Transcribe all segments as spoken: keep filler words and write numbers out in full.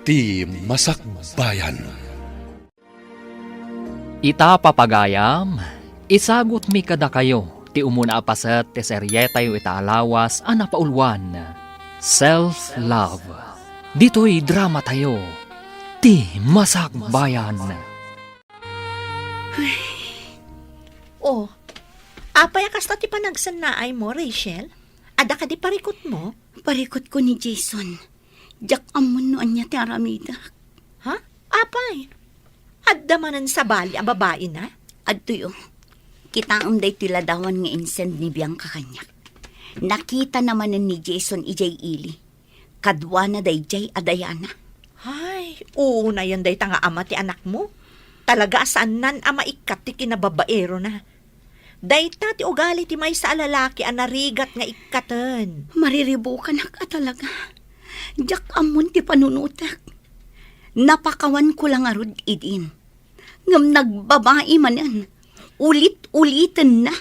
Ti Masakbayan. Ita, papagayam, isagutmi kadakayo ti umuna a paset ti serietayo ita a lawas a napauluan, Self-Love. Ditoy dramatayo, Ti Masakbayan. Oh, apay a kasta ti panagsannaaymo, Rachel? Adda kadi parikutmo? Parikutko ni Jason. Diak ammon no ania ti aramidek. Ha? Apay? Adda manen sabali a babaina? Adtoy, oh. Kitaem daytoy ladawan nga insend ni Bianca kaniak. Nakitana manen ni Jason idiay ili. Kaduana daydiay a Diana. Ay, unayen dayta nga ama ti anakmo. Talaga a saannan a maikkat ti kinababaerona. Dayta ti ugali ti maysa a lalaki a narigat nga ikkaten. Mariribukanak a talaga. Diak ammon ti panunotek. Napakawanko la ngarud idin. Ngem nagbabai manen. Ulit-ulitenna.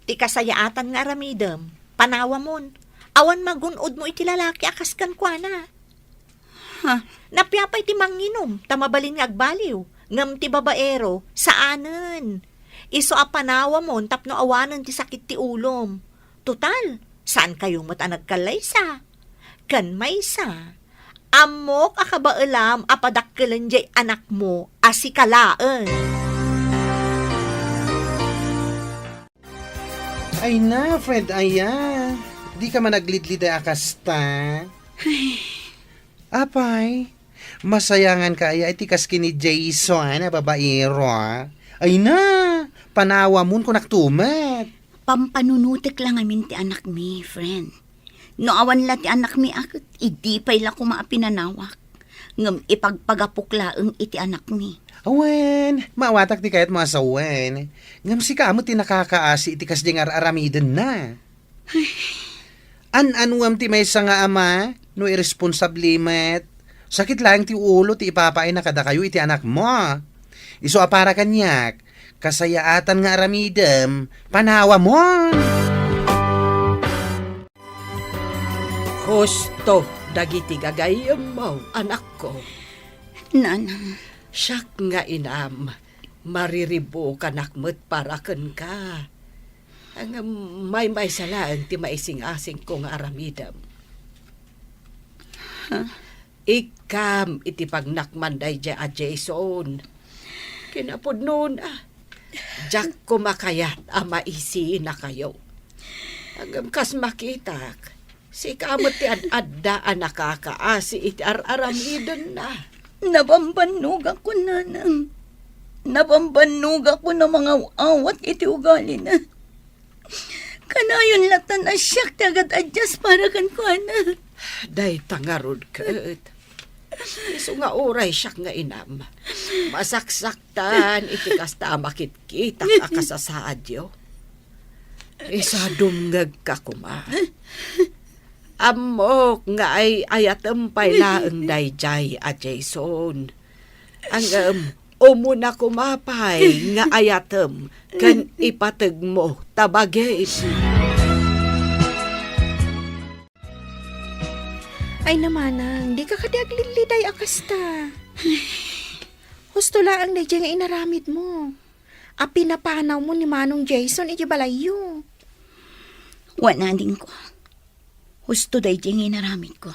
Ti kasayaatan nga aramidem, panawamon. Awan magun-odmo iti lalaki a kas kenkuana. Ha? Napiapay ti manginum, ta mabalin nga agbaliw. Ngem ti babaero, saanen. Isu a panawamon tapno awanen ti sakit ti ulom. Total, saankayo met a nagkallaysa. Ken maysa, ammok a kabaelam a padakkelan diay anakmo a sika laeng. Ay na, Fred, aya. Di ka man aglidliday a kasta. Ay. Apay, masayangan ka aya iti kas ken ni Jason a babaero, a? Ay na, panawamon kunak to met. Pampanunotek la ngamin ti anakmi, friend. No awan la ti anakmi a ket idi pay la koma a pinanawak. Ngem ipagpagapok laeng iti anakmi. Awen, maawatak ti kayatmo a sawen. Ngem sika met ti nakakaasi iti kasdiay nga ar-aramidenna. An-anuem ti maysa nga ama no irresponsable met. Sakit laeng ti ulo ti ipapaayna kadakayo iti anakmo. Isu a para kaniak, kasayaatan nga aramidem, panawamon. Husto dagiti gagayyemmo, anakko. Nanang. Siak nga inam, mariribukanak met para kenka. Ngem maymaysa laeng ti maisingasingko nga aramidem. Ha? Ikkam iti pagnakman daydiay a Jason. Kinapudnona, diak koma kayat a maisinakayo. Ngem kas makitak, sika met ti ad-adda a nakakaasi iti ar-aramidenna. Nabambannogakon, nanang. Nabambannogakon a mangaw-awat iti ugalina. Kanayon latta a siak ti agad-adjust para kenkuana. Dayta ngarud ket. Isu nga uray siak nga inam, masaksaktan iti kasta a makitkitak a kasasaadyo. Isu a dumngegka koma. Ammok nga ay-ayatem pay laeng daydiay a Jason. Ngem, umuna koma pay nga ayatem ken ipategmo ta bagim. Ay, namanang, dika kadi aglilliday a kasta. Husto laeng daydiay nga inaramidmo. A pinapanawmo ni Manong Jason iti balayyo. Wen, adingko. Husto daydiay nga inaramidko.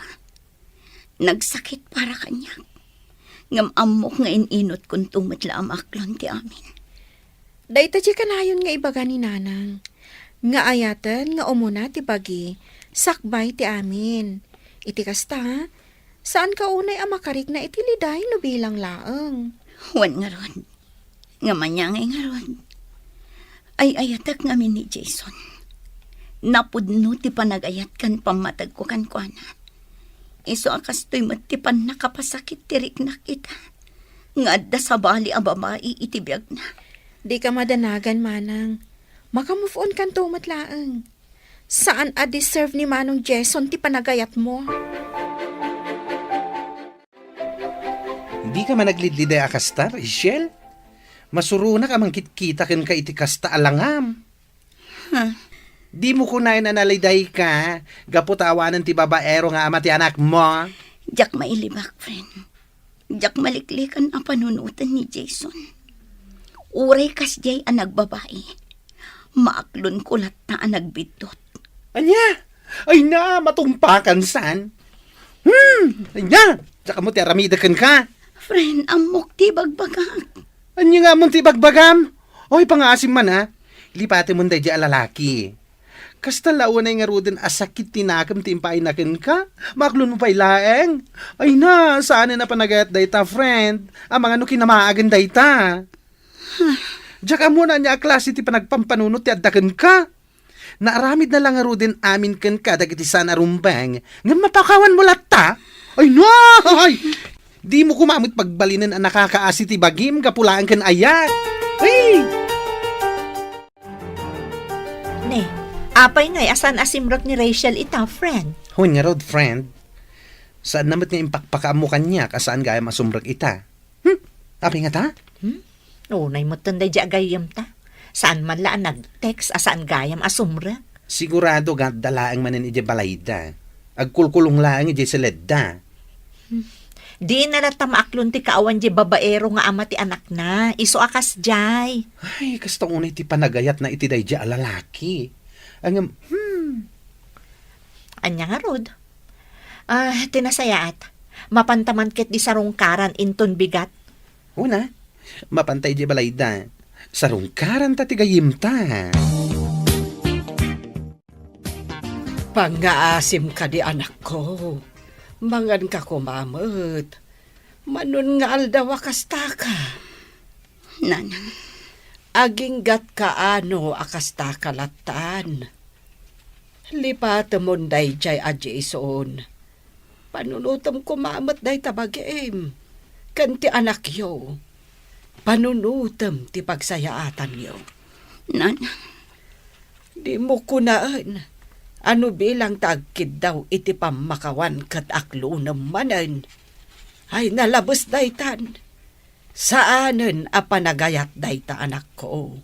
Nagsakit para kaniak. Ngem ammok nga in-inutkonto met la a maaklon ti amin. Dayta ti kanayon nga ibaga ni Nanang, nga ayaten nga umuna ti bagi, sakbay ti amin. Iti kasta, saanka unay a makarikna iti liday no bilang laeng. Wen ngarud, nga maniangay ngarud. Ay-ayatek ngamin ni Jason. Napudno ti panagayat ken pammategko kenkuana. Isu a kastoy met ti pannakapasakit ti riknak ita, nga adda sabali a babai iti biagna. Dika madanagan, manang. Maka-move on kanto met laeng. Saan a deserve ni Manong Jason ti panagayatmo. Dika man aglidliday a kasta, Rachel? Masuronak a mangkitkita kenka iti kasta a langam. Huh? Dimo kunaen a nalidayka gapu ta awanen ti babaero nga ama ti anakmo? Diak mailibak, friend. Diak maliklikan a panunoten ni Jason. Uray kasdiay a nagbabai, maaklonko latta a nagbiddut. Ania? Ay na, matungpakan san? Hmm, ania? Diak ammo ti aramidek kenka. Friend, ammok ti bagbagak. Ania nga ammom ti bagbagam? Oy, pangaasim man, a. Lipatem daydiay a lalaki. Kasta la unay ngaruden a sakit ti nakem ti impaayna kenka? Maaklonmo pay laeng? Ay na, saanen a panagayat dayta, friend. Amangan no kinamaagen dayta. Diak ammo no ania a klase ti panagpampanunot ti adda kenka. Naaramidna la ngaruden amin kenka dagiti saan a rumbeng, ngem mapakawanmo latta? Ay, no! Ay! Dimo koma met pagbalinen a nakakaasi ti bagim gapu laeng ken ayat. Ay! Ne, apay ngay a saan a simrek ni Rachel ita, friend? Wen ngarud, friend. Saanna met nga impakpakaammo kaniak a saan gayam a sumrek ita. Hmm? Apay ngata? Hmm? Unay metten daydiay a gayyemta. Saan man la a nag-text a saan gayam a sumrek. Sigurado nga adda laeng manen idiay balayda. Agkulkulong laeng idiay seledda. Hmm. Dina latta maaklon ti kaawan diay babaero nga ama ti anakna. Isu a kasdiay. Ay, kasta unay ti panagayatna iti daydiay a lalaki. Ngem, hmm. Ania ngarud? Ah, ti nasayaat. Mapanta man ket di sarungkaran inton bigat. Una, mapanta idiay balayda. Sarungkaranta ti gayyemta. Pangngaasim kadi, anakko. Manganka koma met. Mano nga aldaw a kastaka. Nanang. Aginggatka ano a kastaka lattan. Lipatemon daydiay a Jason. Panunotem koma met dayta bagim ken ti anakyo. Panunotem ti pagsayaatanyo. Nanang. Dimo kunaen a no bilang ta agkiddaw iti pammakawan ket aklonem manen. Ay, nalabes daytan. Saanen a panagayat dayta, anakko.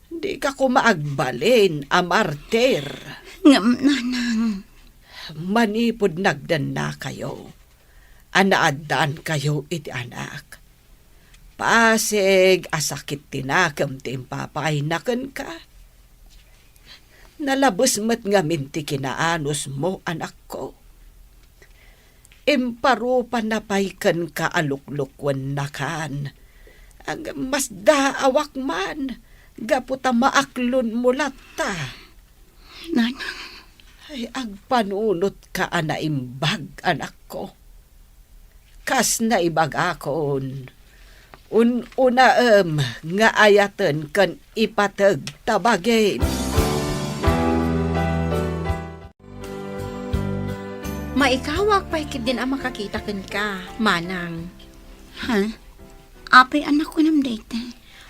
Dika koma agbalin a martir. Ngem, nanang. Manipud nagdennakayo a naaddaankayo iti anak, pasig a sakit ti nakem ti impapaayna kenka. Nalabes met ngamin ti kinaanusmo, anakko. Imparupanna pay kenka a luklukuennakan. Ngem masdaawak man gapu ta maaklonmo latta. Nanang. Ay, agpanunotka a naimbag, anakko. Kas naibagakon, un-unaem nga ayaten ken ipateg ta bagim. Maikawak pay ketdin a makakita kenka, manang. Ha? Apay a nakunam dayta?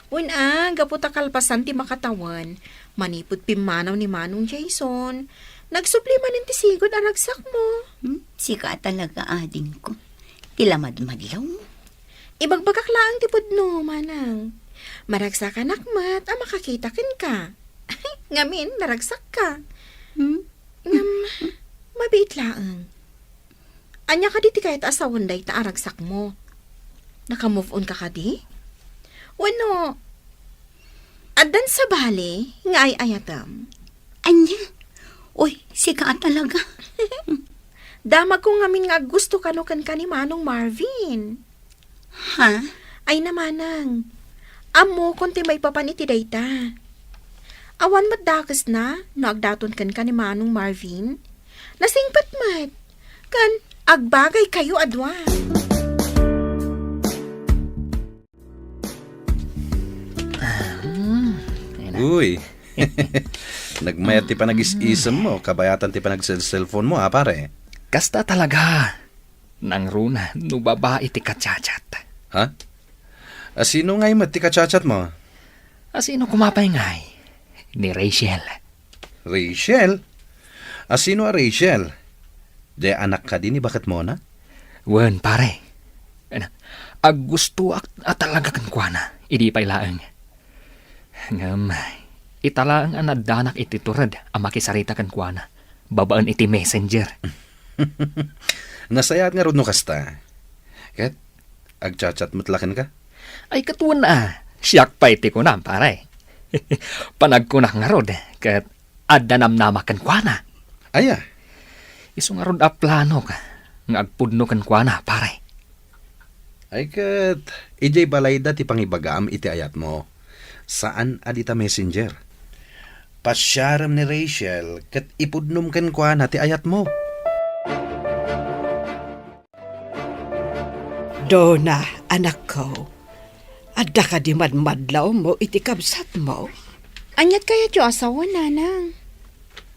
Wen a, gapu ta kalpasan ti makatawen, manipud pimmanaw ni Manong Jason, nagsubli manen ti sigud a ragsakmo. Hmm? Sika a talaga, adingko. Ti lamadmadlaw. Ibagbagak laeng ti pudno, manang. Maragsakanak met a makakita kenka. Ngamin, naragsakka. Hmm? Ngem, mabiit laeng. Ania kadi ti kayat a sawen dayta a ragsakmo? Naka-move on ka kadi? Wenno, addan sabali nga ay-ayatem? Ania? Uy, sika a talaga. Damagko ngamin nga aggusto kano kenka ni Manong Marvin. Ha? Ay na, manang. Ammokon ti maipapan iti dayta. Awan met dakesna no agdaton kenka ni Manong Marvin. Nasingpet met. Ken agbagaykayo a dua. Uy. Nagmayat ti panagis-isem mo, kabayatan ti panagselselpon mo, ha, pare? Kasta talaga. Nangruna no babai ti kachat-chat. Ha? Asino ngay met ti kachat-chat mo? Asino koma pay ngay? Ni Rachel. Rachel? Asino a Rachel? Di anak kadi ni baketmona? Wen, pare. Aggustoak a talaga kenkuana, idi pay laeng. Ngem, ita laeng a naddanak iti tured a makisarita kenkuana, babaen iti messenger. Nasayaat ngarud no kasta. Ket, Agchat-chat met la kenka? Ay, ket wen a, siak pay ti kunam, pare. Panagkunak ngarud, ket adda namnama kenkuana. Aya? Isu ngarud a planok nga agpudno kenkuana, pare. Ay ket, idiay balayda ti pangibagam iti ayatmo. Saan a dita messenger. Pasiarem ni Rachel ket ipudnom kenkuana ti ayatmo. Donna, anakko, adda kadi madmadlawmo iti kabsatmo? Aniat kayatyo a sawen, nanang?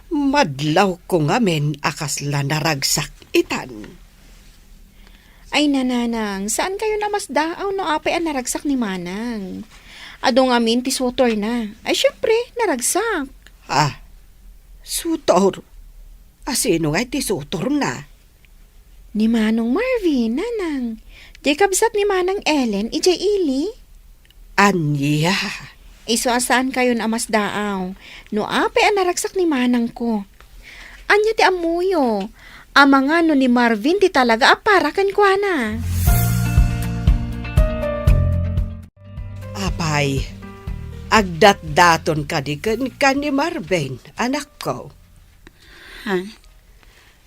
Madlawko ngamin a kasla naragsak itan. Ay, nanang, saan kayo namasdaaw no apay a naragsak ni manang? Adu ngamin ti sutorna. Ay, syempre, naragsak. Ah, sutor? Asino ngay ti sutorna? Ni Manong Marvin, nanang. Diay kabsat ni Manang Ellen, idiay ili. Ania? Isu a saan kayon a masdaaw. No apay a naragsak ni manangko. Ania ti ammoyo? Amangan no ni Marvin ti talaga a para kenkuana. Apay, agdatdaton kadi kenka ni Marvin, anakko? Ha?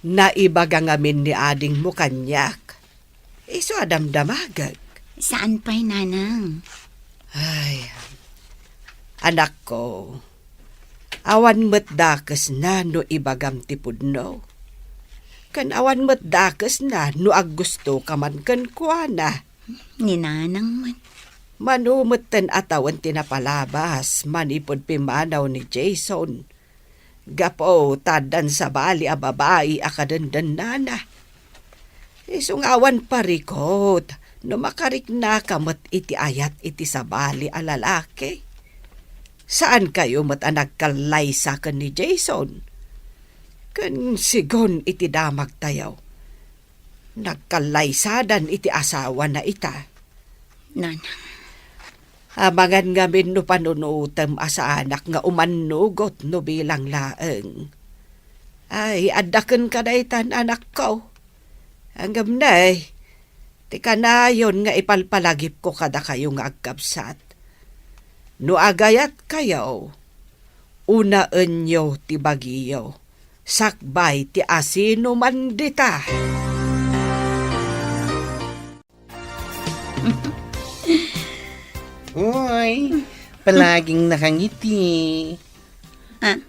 Naibaga ngamin ni adingmo kaniak. Isu a damdamagek. Saan pay, nanang? Ay, anakko, awan met dakesna no ibagam ti pudno. Ken awan met dakesna no aggustoka man kenkuana. Ni nanang met. Mano metten a tawen ti napalabas manipud pimmanaw ni Jason. Gapu ta addan sabali a babai a kadendennana. Isu nga awan parikut no makariknaka met iti ayat iti sabali a lalaki. Saan kayo met a nagkallaysa ken ni Jason? Ken sigun iti damagtayo, nagkallaysadan iti asawana ita. Nanang. Amangan ngamin no panunutem a saanak nga umannugot no bilang laeng. Ay, adda kenka daytan, anakko. Ngem ne, ti kanayon nga ipalpalagipko kadakayo nga agkabsat. No agayatkayo, unaenyo ti bagiyo, sakbay ti asinoman dita. Uy, palaging nakangiti. Ah?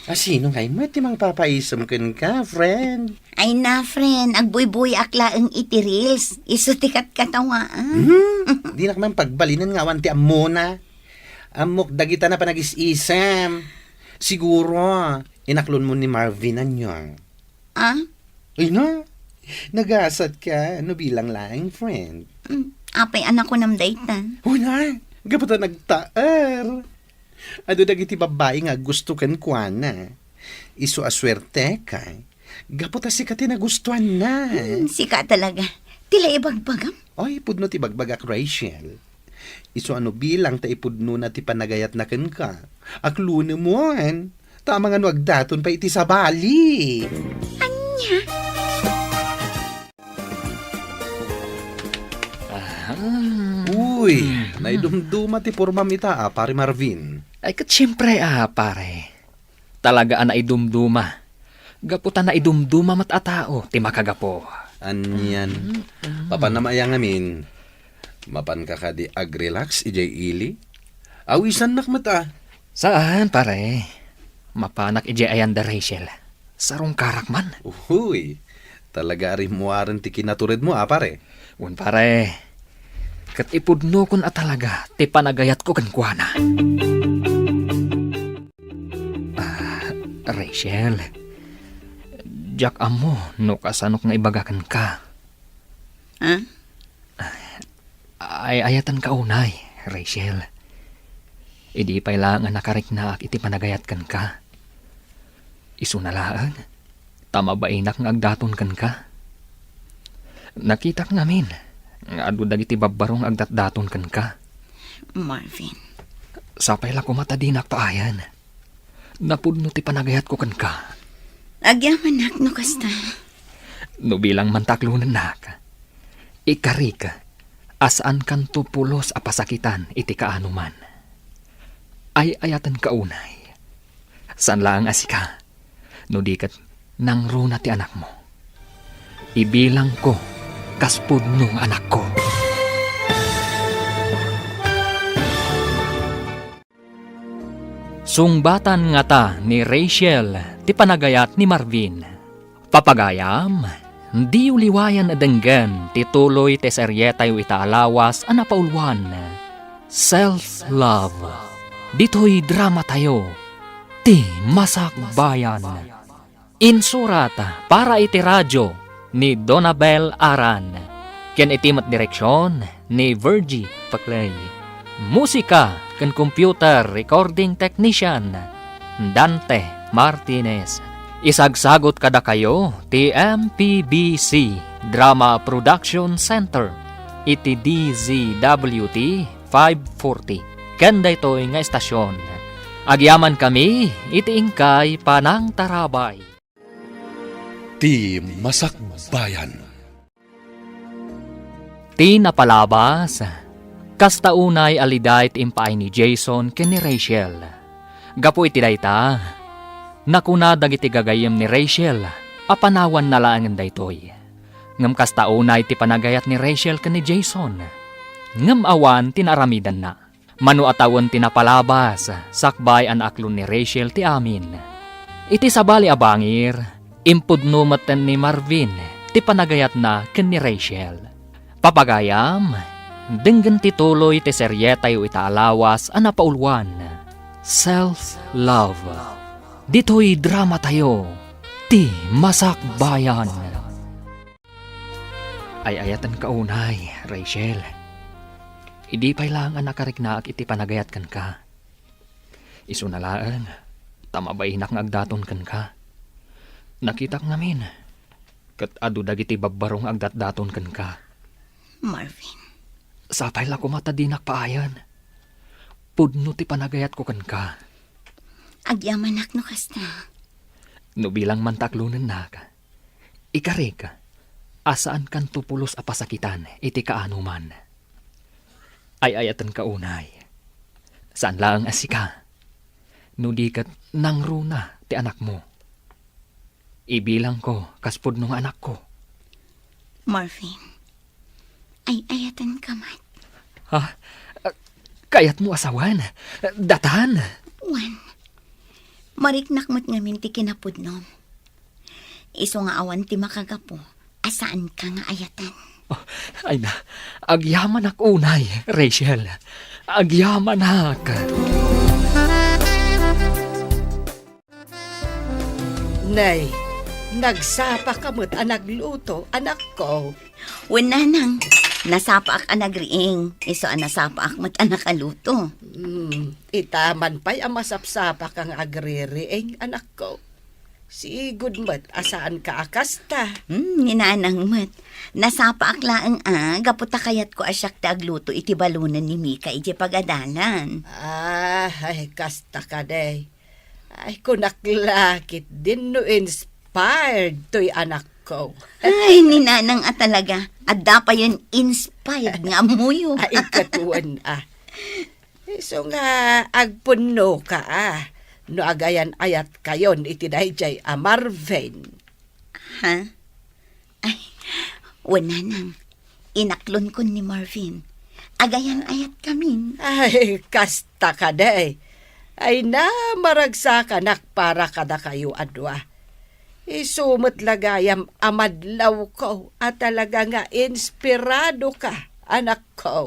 Asino ngay met ti mangpapaisem kenka, friend? Ay na, friend, agbuybuyaak laeng iti reels. Isu ti katkatawaan. Hmm? Dinak man pagbalinen nga awan ti ammona. Ammok dagita na panagis-isem. Siguro, inaklonmo ni Marvin, ania? Ah? Ay na, nagasatka no bilang laeng, friend. Mm, apay a nakunam dayta? Uy na, gapu ta nagtaer. Adu dagiti babbai nga aggusto kenkuana. Isu a suerteka, gapu ta sika ti nagustuanna. Hmm, sika talaga. Ti la ibagbagam? Oy, pudno ti bagbagak, Rachel. Isu a no bilang ta ipudnona ti panagayatna kenka, aklonem wen, ta amangan no agdaton pay iti sabali. Ania? Aha. Uy, hmm, naidumduma ti pormam ita a, Pare Marvin. Ay, ket siempre a, pare. Talaga a naidumduma. Gapu ta naidumduma met a tao ti makagapu. Anian. Mm, mm. Papanam aya ngamin? Mapanka kadi agrelax idiay ili? Awisannak met a. Saan, pare. Mapanak idiay ayan da Rachel. Sarungkarak man. Uy, talaga a rimmuaren ti kinaturedmo a, pare. Wen, pare. Ket ipudnokon a talaga ti panagayatko kenkuana. Ah, Rachel, diak ammo no kasanok nga ibaga kenka. Ah? Ay-ayatenka unay, Rachel. Idi pay la nga nakariknaak iti panagayat kenka. Isuna laeng, ta mabainak nga agdaton kenka. Nakitak ngamin nga adu dagiti babbaro nga agdatdaton kenka. Marvin. Sapay la koma ta dinak paayan. Napudno ti panagayatko kenka. Agyamanak no kasta. No bilang man ta aklonennak, ikarik A saankanto pulos a pasakitan iti kaanoman. Ay-ayatenka unay. Saan laeng a sika, no di ket nangruna ti anakmo. Ibilangko kas pudno nga anakko. Sungbatan ngata ni Rachel ti panagayat ni Marvin. Papagayam, diyo liwayan a denggen ti tuloy ti serietayo ita a lawas a napauluan, Self Love. Ditoy dramatayo, Ti Masakbayan. Insurat para iti radio ni Donabel Aran, ken iti met direksion ni Virgie Paclay. Musika ken computer recording technician, Dante Martinez. Isagsagut kadakayo ti M P B C Drama Production Center iti D Z W T five forty. Ken daytoy nga estasion, agyamankami iti inkay panangtarabay. Ti Masakbayan. Ti napalabas, kasta unay a liday ti impaay ni Jason ken ni Rachel. Gapu iti dayta, nakuna dagiti gagayyem ni Rachel a panawanna laengen daytoy. Ngem kasta unay ti panagayat ni Rachel ken ni Jason. Ngem awan ti naaramidanna. Mano a tawen ti napalabas, sakbay a naaklon ni Rachel ti amin. Iti sabali a bangir, impudno metten ni Marvin ti panagayatna ken ni Rachel. Papagayam, denggen ti tuloy ti serietayo ita a lawas a napauluan, Self Love. Ditoy dramatayo, Ti Masakbayan. Ay-ayatenka unay, Rachel. Idi pay laeng a nakariknaak iti panagayat kenka. Isuna laeng, ta mabainak nga agdaton kenka. Nakitak ngamin, ket adu dagiti babbaro nga agdatdaton kenka. Marvin. Sapay la koma ta dinak paayen. Pudno ti panagayatko kenka. Agyamanak no kasta. No bilang man ta aklonennak, ikarik a saankanto pulos a pasakitan iti kaanoman. Ay-ayatenka unay. Saan laeng a sika, no di ket nangruna ti anakmo. Ibilangko kas pudno nga anakko. Marvin, ay-ayatenka met. Ha? Kayatmo a sawen? Datan? Wen, mariknak met ngamin ti kinapudnom. Isu nga awan ti makagapu a saanka nga ayaten. Oh, ay na, agyamanak unay, Rachel. Agyamanak. Nay, nagsapaka met a nagluto, anakko. Wen, nanang, nasapaak a nagriing, isu a nasapaak met a nakaluto. Hmm, ita man pay a masapsapaka nga agririing, anakko. Sigud met a saanka a kasta. Hmm, ni nanang met. Nasapaak laeng a, gapu ta kayatko a siak ti agluto iti balonen ni Mika idiay pagadalan. Ah, ay, kasta kadi. Ay, kunak la ketdin no inspired toy anakko. Ay, ni nanang a talaga. Adda payen inspired nga ammoyo. Ay, ket wen a. Isu nga agpunnoka a, no agayan-ayatkayon iti daydiay a Marvin. Ha? Ay, wen, nanang, inaklonkon ni Marvin. Agayan-ayatkamin. Ay, kasta kadi. Ay na, maragsakanak para kadakayo a dua. Isu met la gayam a madlawko a talaga nga inspiradoka, anakko.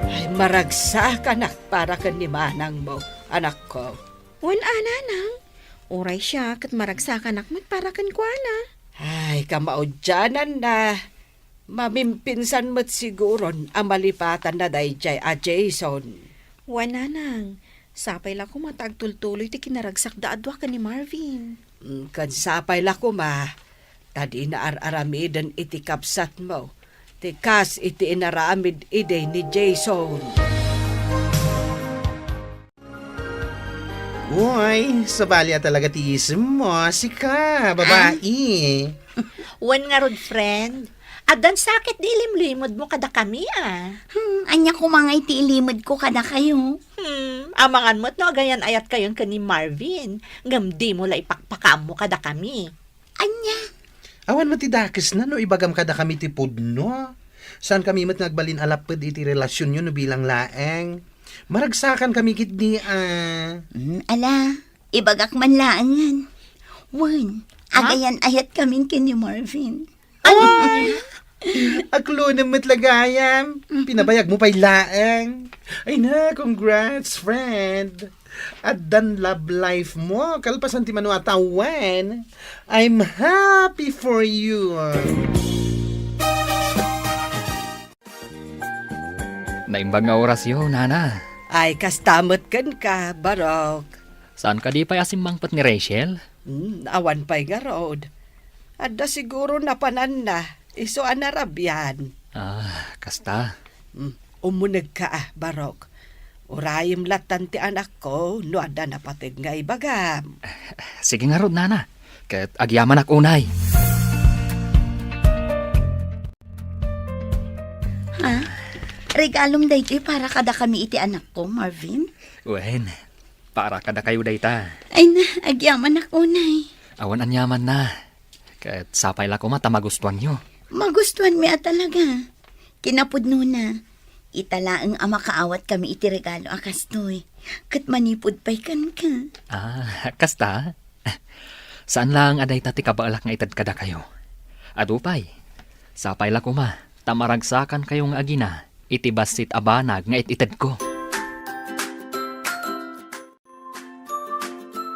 Ay, maragsakanak para ken ni manangmo, anakko. Wen a, nanang. Uray siak ket maragsakanak met para kenkuana. Ay, kamaudiananna. Mamimpinsan met siguron a malipatanna daydiay a Jason. Wen, nanang, sapay la koma ta agtultuloy ti kinaragsakda a dua ken ni Marvin. Mm, ken sapay la koma ta dina ar-aramiden iti kabsatmo ti kas iti inaramid idi ni Jason. Uy, sabali a talaga ti isemmo, sika, babai. Ah? Wen ngarud, friend, addan sakit di ilimlimedmo kadakami, a. Hmm, ania koma ngay ti ilimedko kadakayo? Hmm, amangan met no agayan-ayatkayon ken ni Marvin, ngem dimo la ipakpakaammo kadakami. Ania? Awan met ti dakesna no ibagam kadakami ti pudno. Saankami met nga agbalin a lapped iti relasionyo no bilang laeng. Maragsakankami ketdi, a. Hmm, ala, ibagak man laengen. Wen, ha? Agayan-ayatkamin ken ni Marvin. Ay! Aklonem met la gayam. Pinabayagmo pay laeng. Ay na, congrats, friend. Addan love life mo, kalpasan ti mano a tawen. I'm happy for you. Naimbag nga orasyo, nana. Ay, kasta met kenka, Barok. Saan kadi pay a simmangpet ni Rachel? Hmm, awan pay ngarud. Adda siguro napananna, isu a narabian. Ah, kasta. Hmm, umunegka a, Barok. Urayem lattan ti anakko no adda napateg nga ibagam. Sige ngarud, nana. Ket agyamanak unay. Ha? Regalom daytoy para kadakami iti anakko, Marvin? Wen, para kadakayo dayta. Ay na, agyamanak unay. Awan aniamanna. Ket sapay la koma ta magustuanyo. Magustuanmi a talaga. Kinapudnona, ita laeng a makaawatkami iti regalo a kastoy. Ket manipud pay kenka. Ah, kasta? Saan laeng a dayta ti kabaelak nga ited kadakayo. Adu pay, sapay la koma ta maragsakankayo nga agina iti bassit a banag nga it-itedko.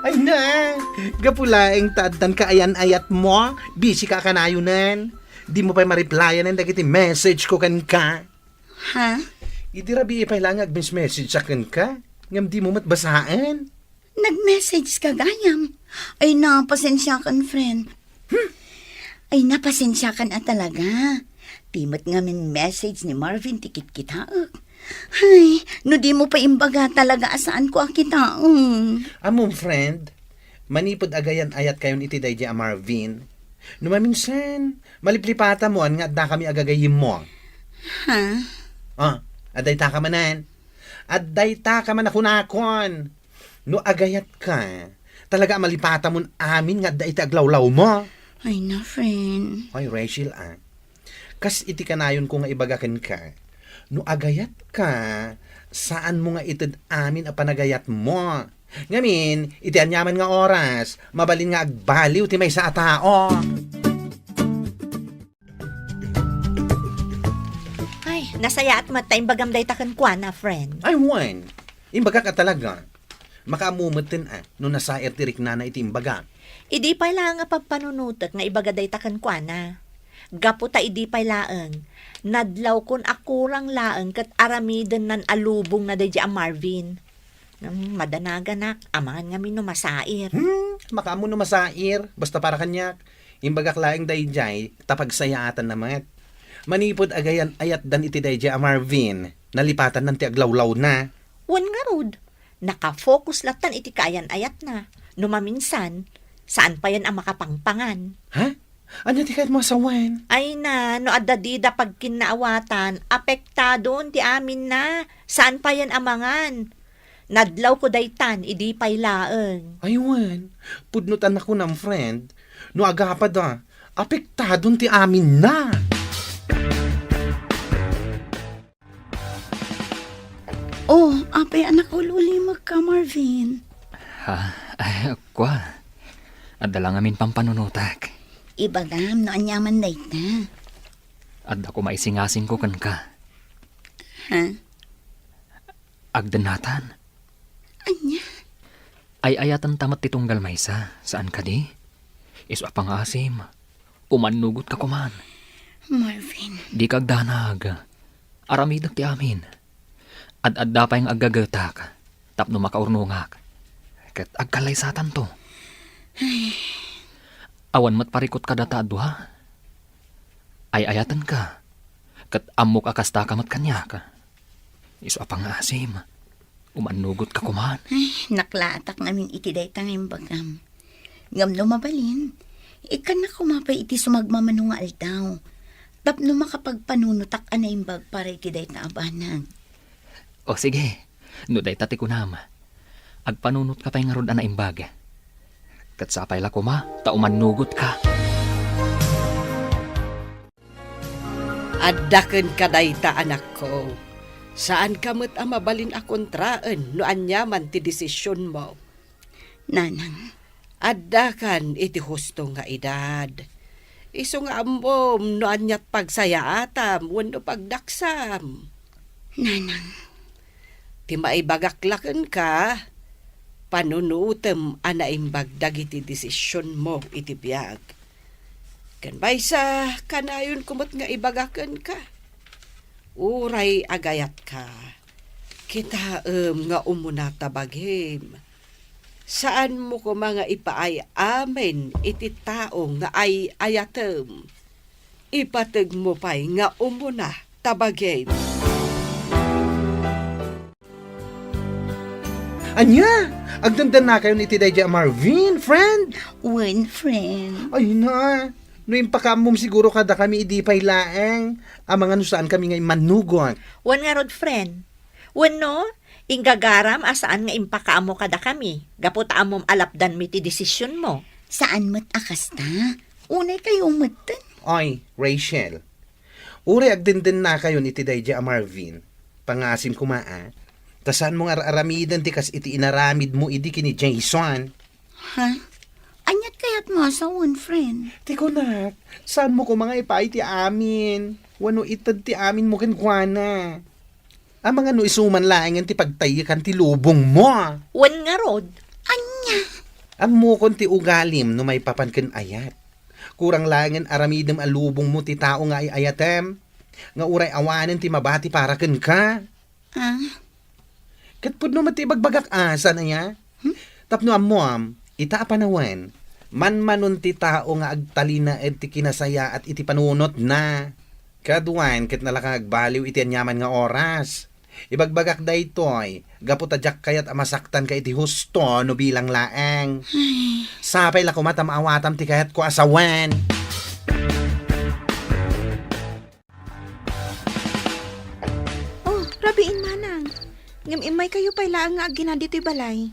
Ay na, gapu laeng ta addan kaayan-ayatmo, busy ka kanayonen. Dimo pay ma-replyan dagiti message ko kenka. Ha? Idi rabii pay laeng nga agmes-message a kenka, ngem dimo met basaen. Nag-message ka gayam. Ay na, pasensiakan, friend. Hmm. Ay na, pasensiakan a talaga. Ti met ngamin message ni Marvin ti kitkitaek. Ay, no dimo pay imbaga talaga a saanko a kitaen. Ammom, friend, manipud agayan-ayatkayon iti daydi a Marvin, no maminsan, maliplipatamoan nga addakami a gagayyemmo. Ha? Ah, addaytaka manen. Addaytaka man a kunakon. No agayatka, talaga a malipatamon amin nga adda iti aglawlawmo. Ay na, friend. Ay, Rachel, a. Kas iti kanayonko nga ibaga kenka, no agayatka, saanmo nga ited amin a panagayatmo. Ngamin, iti aniaman nga oras, mabalin nga agbaliw ti maysa a tao. Ay, nasayaat met ta imbagam dayta kenkuana, friend. Ay, wen. Imbagak a talaga. Makaammo metten a no nasair ti riknana iti imbagam. Idi pay laeng a pagpanunotek nga ibaga dayta kenkuana. Gapu ta idi pay laeng, nadlawkon a kurang laeng ket aramidennan a lubongna daydi a Marvin. Hmm, madanaganak, amangan ngamin no masair. Hmm, makaammo no masair, basta para kaniak. Imbagak laeng daydiay, ta pagsayaatanna met. Manipud agayan-ayatdan iti daydiay a Marvin, nalipatannan ti aglawlawna. Wen ngarud, nakafocus lattan iti kaayan-ayatna. No maminsan, saan payen a makapangpangan. Ha? Ania ti kayatmo a sawen? Ay na, no adda dida pagkinnaawatan, apektadon ti aminna. Saan payen a mangan. Nadlawko daytan idi pay laeng. Ay wen, pudno ta nakunam, friend, no agapada, apektadon ti aminna. Oh, apay a nakaul-ulimekka, Marvin? Ha? Ay, kua. Adda la ngamin pampanunotak. Ibagam no aniaman dayta. Adda koma isingasingko kenka. Ha? Agdennatan. Ania? Ay-ayatenta met ti tunggal maysa, saan kadi? Isu a pangngaasim, umannugotka koman. Marvin. Dika agdanag. Aramidek ti amin. Ad-adda pay nga aggagetak tapno makaurnongak. Ket agkallaysatanto. Ay. Awan met parikut kadata a dua. Ay-ayatenka. Ket ammok a kastaka met kaniak. Isu a pangngaasim, umannugotka koman. Ay, naklaatak ngamin iti dayta nga imbagam. Ngem no mabalin, Ikkannak koma pay iti sumagmamano nga aldaw tapno makapagpanunotak a naimbag para iti dayta a banag. O sige, no dayta ti kunam, agpanunotka pay ngarud a naimbag. Ket sapay la koma ta umannugotka. Adda kenka dayta, anakko. Saanka met a mabalin a kontraen no aniaman ti desisionmo. Nanang. Addakan iti husto nga edad. Isu nga ammom no aniat pagsayaatam wenno pagdaksam. Nanang. Ti maibagak la kenka, panunutem a naimbag dagiti desisionmo iti biag. Ken maysa, kanayonko met nga ibaga kenka. Uray agayatka, kitaem nga umuna ta bagim. Saanmo koma nga ipaay amin iti tao nga ay-ayatem. Ipategmo pay nga umuna ta bagim. Ania? Agdendennakayon iti daydiay a Marvin, friend? Wen, friend. Ay na, no impakaammom siguro kadakami idi pay laeng, amangan no saankami nga immannugot. Wen ngarud, friend. Wenno, inggagaram a saan nga impakaammo kadakami, gapu ta ammom a lapdanmi ti desisionmo. Saan met a kasta. Unay kayo metten. Oy, Rachel. Uray agdendennakayon iti daydiay a Marvin, pangasim koma a, ta saanmo nga ar-aramiden ti kas iti inaramidmo idi ken ni Jason. Ha? Aniat kayatmo a sawen, friend? Ti kunak, saanmo koma nga ipaay ti amin? Wenno ited ti aminmo kenkuana? Amangan no isu man laengen ti pagtaykan ti lubongmo. Wen ngarud. Ania? Ammokon ti ugalim no maipapan ken ayat. Kurang laengen aramidem a lubongmo ti tao nga ay-ayatem, nga uray awanen ti mabati para kenka. Ah? Ket pudno met ti ibagbagak a, saan aya? Hmm? Tapno ammom, ita a panawen, manmanon ti tao nga agtalinaed ti kinasayaat iti panunotna. Kaduan ket nalaka nga agbaliw iti aniaman nga oras. Ibagbagak daytoy, gapu ta diak kayat a masaktanka iti husto no bilang laeng. Ay. Sapay la koma ta maawatam ti kayatko a sawen. Oh, rabiin, manang. Ngem immaykayo pay laeng nga aggina ditoy balay.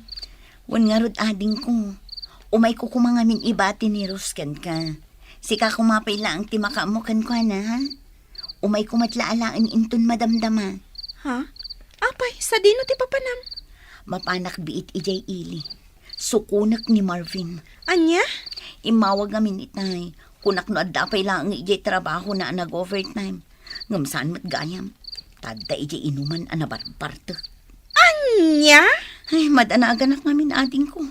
Wen ngarud, adingko. Umayko koma ngamin ibati ni Rose kenka. Sika koma pay laeng ti makaammo kenkuana, ha? Umayko met la alaen inton madamdama. Ha? Apay, sadino ti papanam? Mapanak biit idiay ili. Sukonek ni Marvin. Ania? Immawag ngamin itay. Kunak no adda pay laeng idiay trabahona a nag-overtime. Ngem saan met gayam. Ta adda idiay inuman a nabarbartek. Ania? Ay, madanaganak ngamin, adingko.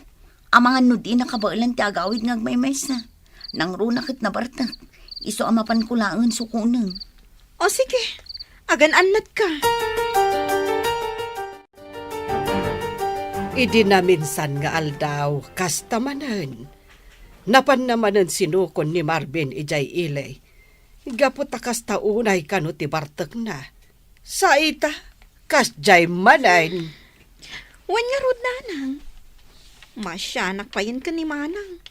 Amangan no di nakabaelan ti agawid nga agmaymaysa. Nangruna ket nabartek. Isu a mapanko laengen sukonen. O sige, agan-annatka. Idi naminsan nga aldaw, kasta manen. Napanna manen sinukon ni Marvin idiay ili. Gapu ta kasta unay kano ti bartekna. Sa ita, kasdiay manen. Wen ngarud, nanang. Masianak payen ken ni manang.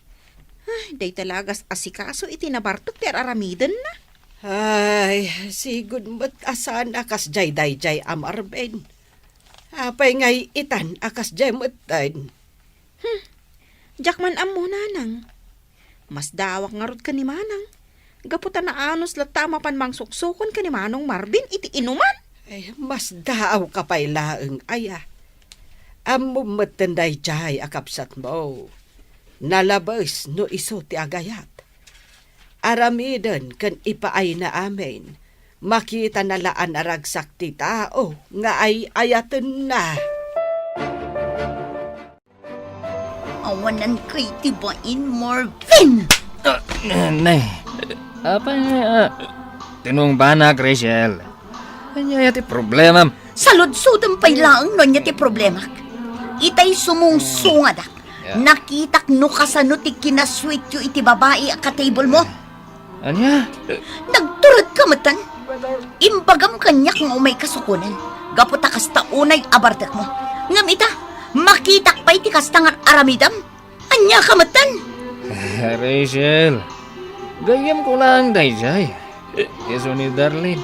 Ay, dayta la agas-asikaso iti nabartek ti ar-aramidenna. Ay, sigud met a saan a kasdiay daydiay a Marvin. Apay ngay itan a kasdiay metten? Hmm. Diak man ammo, nanang. Masdaawak ngarud ken ni manang. Gapu ta naanus latta a mapan mangsuksukon ken ni manong Marvin iti inuman. Ay, masdaawka pay laeng aya. Ammom metten daydiay a kabsatmo. Nalabes no isu ti agayat. Aramiden ken ipaayna amin. Makitana la a naragsak ti tao nga ay-ayatenna. Awanan kay ti bain, Marvin! Ah, ne, ne. Apay, ah, tinungbanak, Rachel. Ania ti problemam? Saludsodem pay laeng no ania ti problemak. Itay sumungsungadak. Yeah. Nakitak no kasano ti kinasuityo iti babai a ka-table mo. Ania? Nagturedka metten. Imbagam kaniak nga umayka sukonen, gapu ta kasta unay a bartekmo. Ngem ita, makitak pay ti kasta nga aramidem. Ania ka metten? Rachel, gayyemko laeng daydiay. Isu ni Darlene,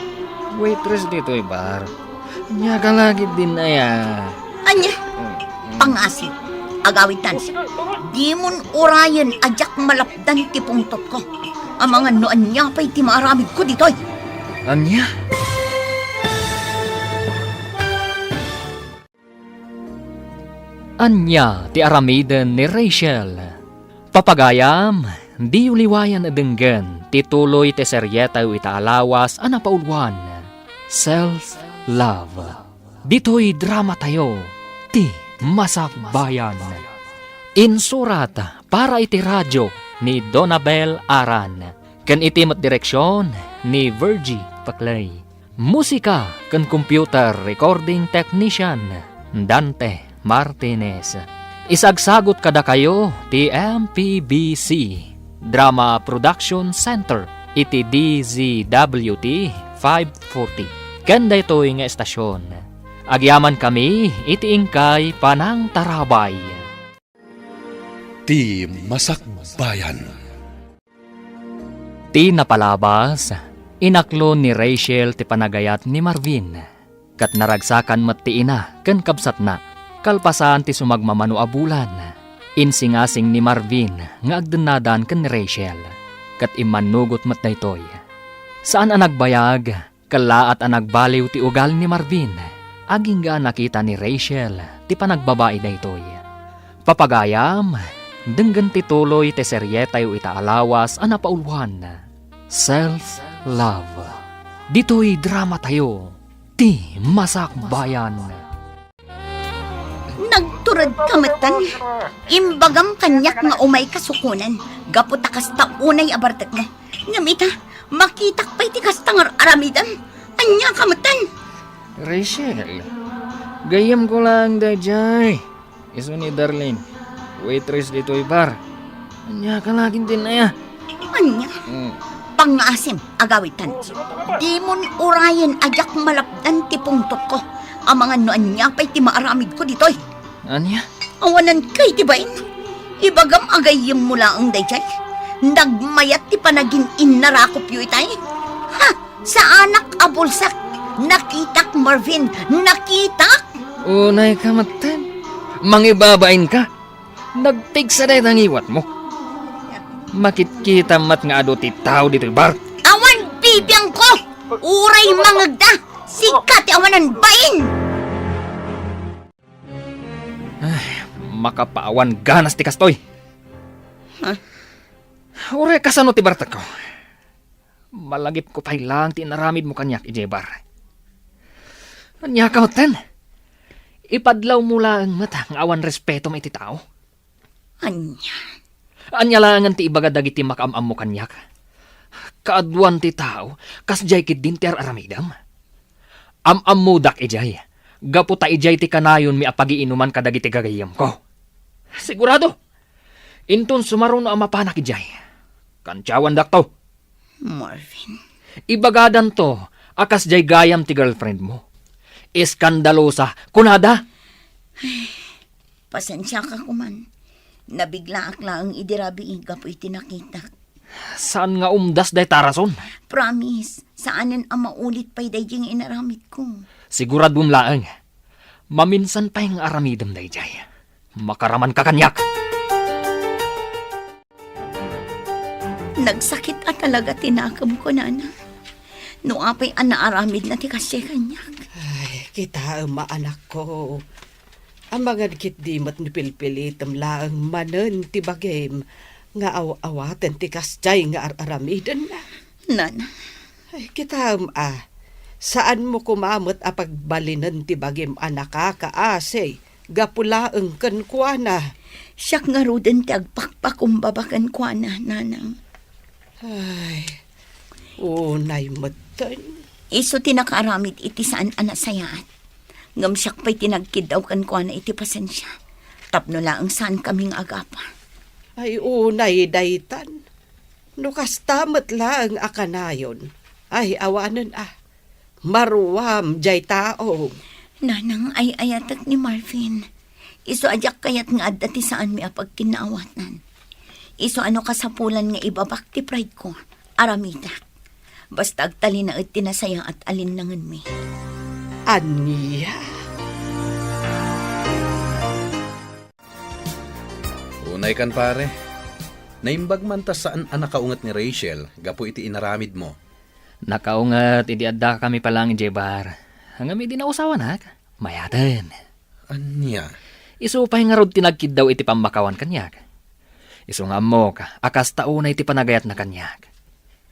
waitress ditoy bar. Ania ka la ketdin aya? Ania? Mm, mm. Pangasim, agawidtan. Dimon urayen a diak malapdan ti pungtotko. Amangan no ania pay ti maaramidko ditoy. Ania? Ania ti aramiden ni Rachel? Papagayam, diyo liwayan a denggen ti tuloy ti serietayo ita a lawas a napauluan, Self Love. Ditoy dramatayo, Ti Masakbayan. Insurat para iti radio ni Donabel Aran, ken iti met direksion ni Virgie Paclay. Musika ken computer recording technician, Dante Martinez. Isagsagut kadakayo ti M P B C Drama Production Center iti D Z W T five forty. Ken daytoy nga estasion, agyamankami iti inkay panangtarabay. Ti Masakbayan. Ti napalabas, inaklon ni Rachel ti panagayat ni Marvin, ket naragsakan met ti ina ken kabsatna. Kalpasan ti sumagmamano a bulan, insingasing ni Marvin nga agdennadan ken ni Rachel, ket immannugot met daytoy. Saan a nagbayag, kellaat a nagbaliw ti ugal ni Marvin, agingga a nakita ni Rachel ti panagbabai daytoy. Papagayam, denggen ti tuloy ti serietayo ita a lawas a napauluan, Self Love. Ditoy dramatayo, Ti Masakbayan. Nagturedka metten. Imbagam kaniak nga umayka sukonen, gapu ta kasta unay a bartekmo. Ngem ita, makitak pay ti kasta nga ar-aramidem. Ania ka metten? Rachel, gayyemko laeng daydiay. Isu ni Darlene, waitress ditoy bar. Ania ka la ketdin aya? Ania? Mm. Pangasim, agawidtan. Dimon urayen a diak malapdan ti pungtotko. Amangan no ania pay ti maaramidko ditoy. Ania? Awanan kay ti bain. Ibagam a gayyemmo laeng daydiay. Nagmayat ti panagin-innarakopyo itay. Ha! Saanak a bulsak. Nakitak, Marvin. Nakitak! Unay ka metten. Mangibabain ka. Nagpigsa dayta ngiwatmo. Makitkita met nga adu ti tao ditoy bar. Awan bibiangko! Uray mangegda! Sika ti awanan bain! Ay, makapaawan ganas ti kastoy. Ha? Uray kasano ti bartekko? Malagipko pay laeng ti inaramidmo kaniak idiay bar. Ania ka metten? Ipadlawmo laeng met nga awan respetom iti tao. Ania? Ania laengen ti ibaga dagiti makaam-ammo kaniak? Kaaduan ti tao, kasdiay ketdin ti ar-aramidem. Am-ammodak idiay, gapu ta idiay ti kanayonmi a pagiinuman kadagiti gagayyemko. Sigurado! Inton sumaruno a mapanak idiay, kantiawandakto. Marvin. Ibagadanto a kasdiay gayam ti girlfriendmo. Eskandalosa, kunada. Pasensiaka koman. Nabiglaak laeng idi rabii gapu iti nakitak. Saan nga umdas dayta a rason? Promise, saanen a maulit pay daydiay nga inaramidko. Siguradom laeng. Maminsan pay nga aramidem daydiay. Makaramanka kaniak. Nagsakit a talaga ti nakemko, Nana. No apay a naaramidna ti kasdiay kaniak. Ay, kitaem a, anakko. Amangan ketdi met no pilpilitem laeng manen ti bagim nga aw-awaten ti kasdiay nga ar-aramidenna. Nana. Ay, kitaem a, saanmo koma met a pagbalinen ti bagim a nakakaasi gapu laeng kenkuana. Siak ngaruden ti agpakpakumbaba kenkuana, Nanang. Ay, unay metten. Isu ti nakaaramid iti saan a nasayaat. Ngem siak pay ti nagkiddaw kenkuana iti pasensia. Tapno laeng saankami nga agapa. Ay, unay daytan. No kasta met laeng a kanayon, ay awanen a, maruam diay tao. Nanang, ay-ayatek ni Marvin. Isu a diak kayat nga adda ti saanmi a pagkinnaawatan. Isu a no kasapulan nga ibabak ti pride ko, aramidak. Basta agtalinaed ti nasayaat a linnangenmi. Ania? Unay kan, pare. Naimbag man ta saan a nakaunget ni Rachel gapu iti inaramidmo. Nakaunget idi addakami pa laeng idiay bar. Ngem idi nausawanak, mayaten. Ania? Isu pay ngarud ti nagkiddaw iti pammakawan kaniak. Isu nga ammok a kasta unay ti panagayatna kaniak.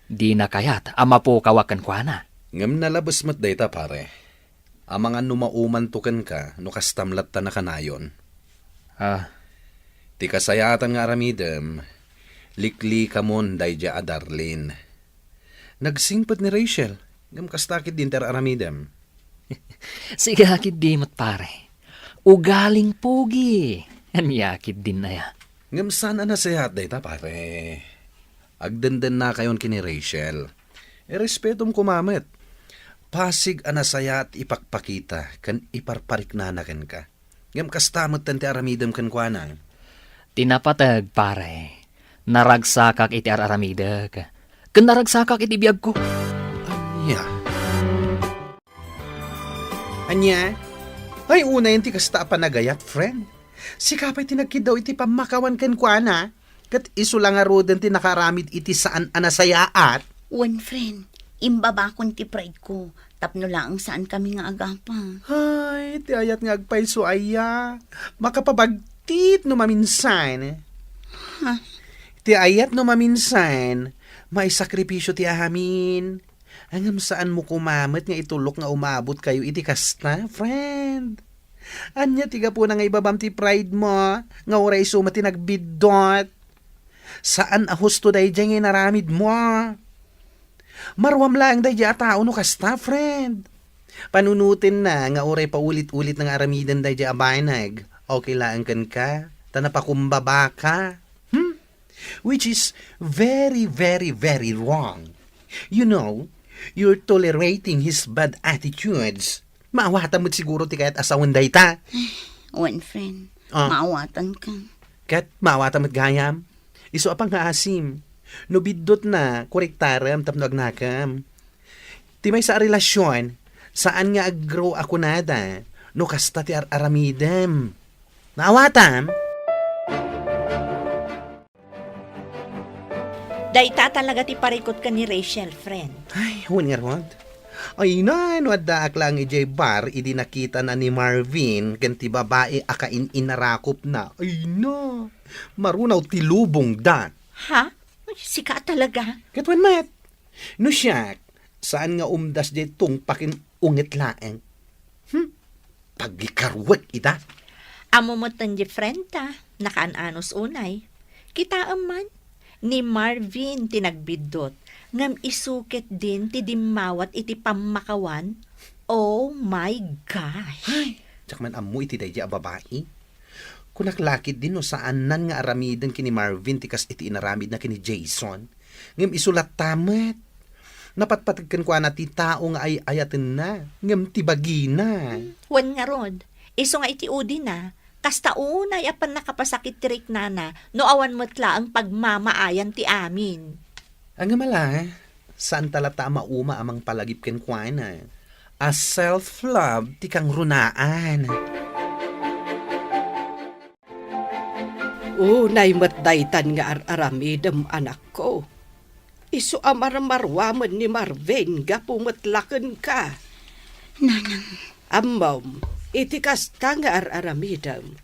Dina kayat a mapukawak kenkuana. Ngem nalabes met dayta, pare. Amangan no maumanto kenka no kastam latta nakanayon. Ah. Ti kasayaatan nga aramidem, liklikamon daydiay a Darlene. Nagsingpet ni Rachel, ngem kasta ketdin ti ar-aramidem. Siak ketdi met, pare. Ugaling pogi. Ania ketdin aya? Ngem saan a nasayaat dayta, pare. Agdendennakayon ken ni Rachel. Irespetom koma met. Pasig a nasayaat ipakpakita ken iparpariknana kenka. Ngem kasta metten ti aramidem kenkuana. Ti napateg, pare, naragsakak iti ar-aramidek, ken naragsakak iti biagko. Ania? Ania? Ay, unayen ti kasta a panagayat, friend. Sika pay ti nagkiddaw iti pammakawan kenkuana. Ket isu la ngaruden ti nakaaramid iti saan a nasayaat. Wen, friend, imbabakon ti pride ko tapno laeng saankami nga agapa. Ay, ti ayat nga agpayso aya. Makapabagtit no maminsan. Ha? Ti ayat no maminsan, maisakripisyo ti amin. Ngem saanmo koma met nga itulok nga umabotkayo iti kasta, friend. Ania ti gapuna nga ibabam ti pride mo, nga uray isu met ti nagbiddut? Saan a husto daydiay nga inaramidmo. Maruam laeng daydiay a tao no kasta, friend. Panunotenna nga uray paulit-ulit nga aramiden daydiay a banag. Okay laeng kenka, ta napakumbabaka. Hmm? Which is very, very, very wrong. You know, you're tolerating his bad attitudes. Maawatam met siguro ti kayat a sawen dayta. Wen, friend. Ah. Maawatanka. Ket maawatam met gayam. Isu a pangngaasim. No biddutna, korektarem tapno agnakem. Ti maysa a relasyon, saan nga aggrow a kunada no kasta ti ar-aramidem. Maawatam? Dayta talaga ti parikut ken ni Rachel, friend. Ay, wen ngarud. Ay na, no addaak laeng idiay bar idi nakitana ni Marvin ken ti babai a kain-inarakupna. Ay na, marunaw ti lubongda. Ha? Sika talaga? Ket wen met. No siak, saan nga umdas diay tungpaken unget laeng. Hmm? Pagikaruek ida. Ammo metten di friend ta, nakaan-anos unay. Kitaem man, ni Marvin ti nagbiddut, ngem isu ketdin ti dimmawat iti pammakawan. Oh my gosh! Ay, diak man ammo iti daydi a babai. Kunak la ketdin no saannan nga aramiden ken ni Marvin ti kas iti inaramidna ken ni Jason. Ngem isu latta met. Napatpateg kenkuana ti tao nga ay-ayatenna, ngem ti bagina. Hmm, wen ngarud, isu nga iti udina, kasta unay a pannakapasakit ti riknana no awan met laeng pagmamaayan ti amin. Ngem ala, saanta latta a mauma a mangpalagip kenkuana. A self-love ti kangrunaan. Unay met daytan nga ar-aramidem, anakko. Isu a marmaruamen ni Marvin gapu met la kenka. Nanang. Ammom, iti kasta nga ar-aramidem,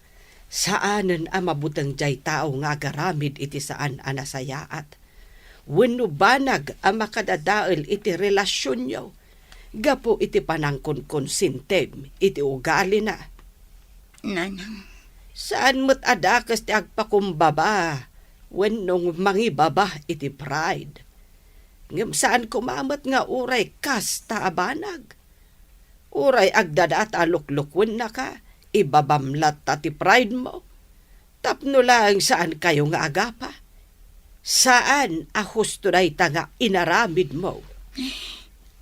saanen a mabuteng diay tao nga agaramid iti saan a nasayaat wenno banag a makadadael iti relasionyo gapu iti panangkonkonsintim iti ugalina. Nanang. Saan met a dakes ti agpakumbaba wenno mangibaba iti pride. Ngem saan koma met nga uray kasta a banag. Uray agdadata a luklukennaka, ibabam latta ti pride mo. Tapno laeng saankayo nga agapa. Saan a husto dayta nga inaramidmo.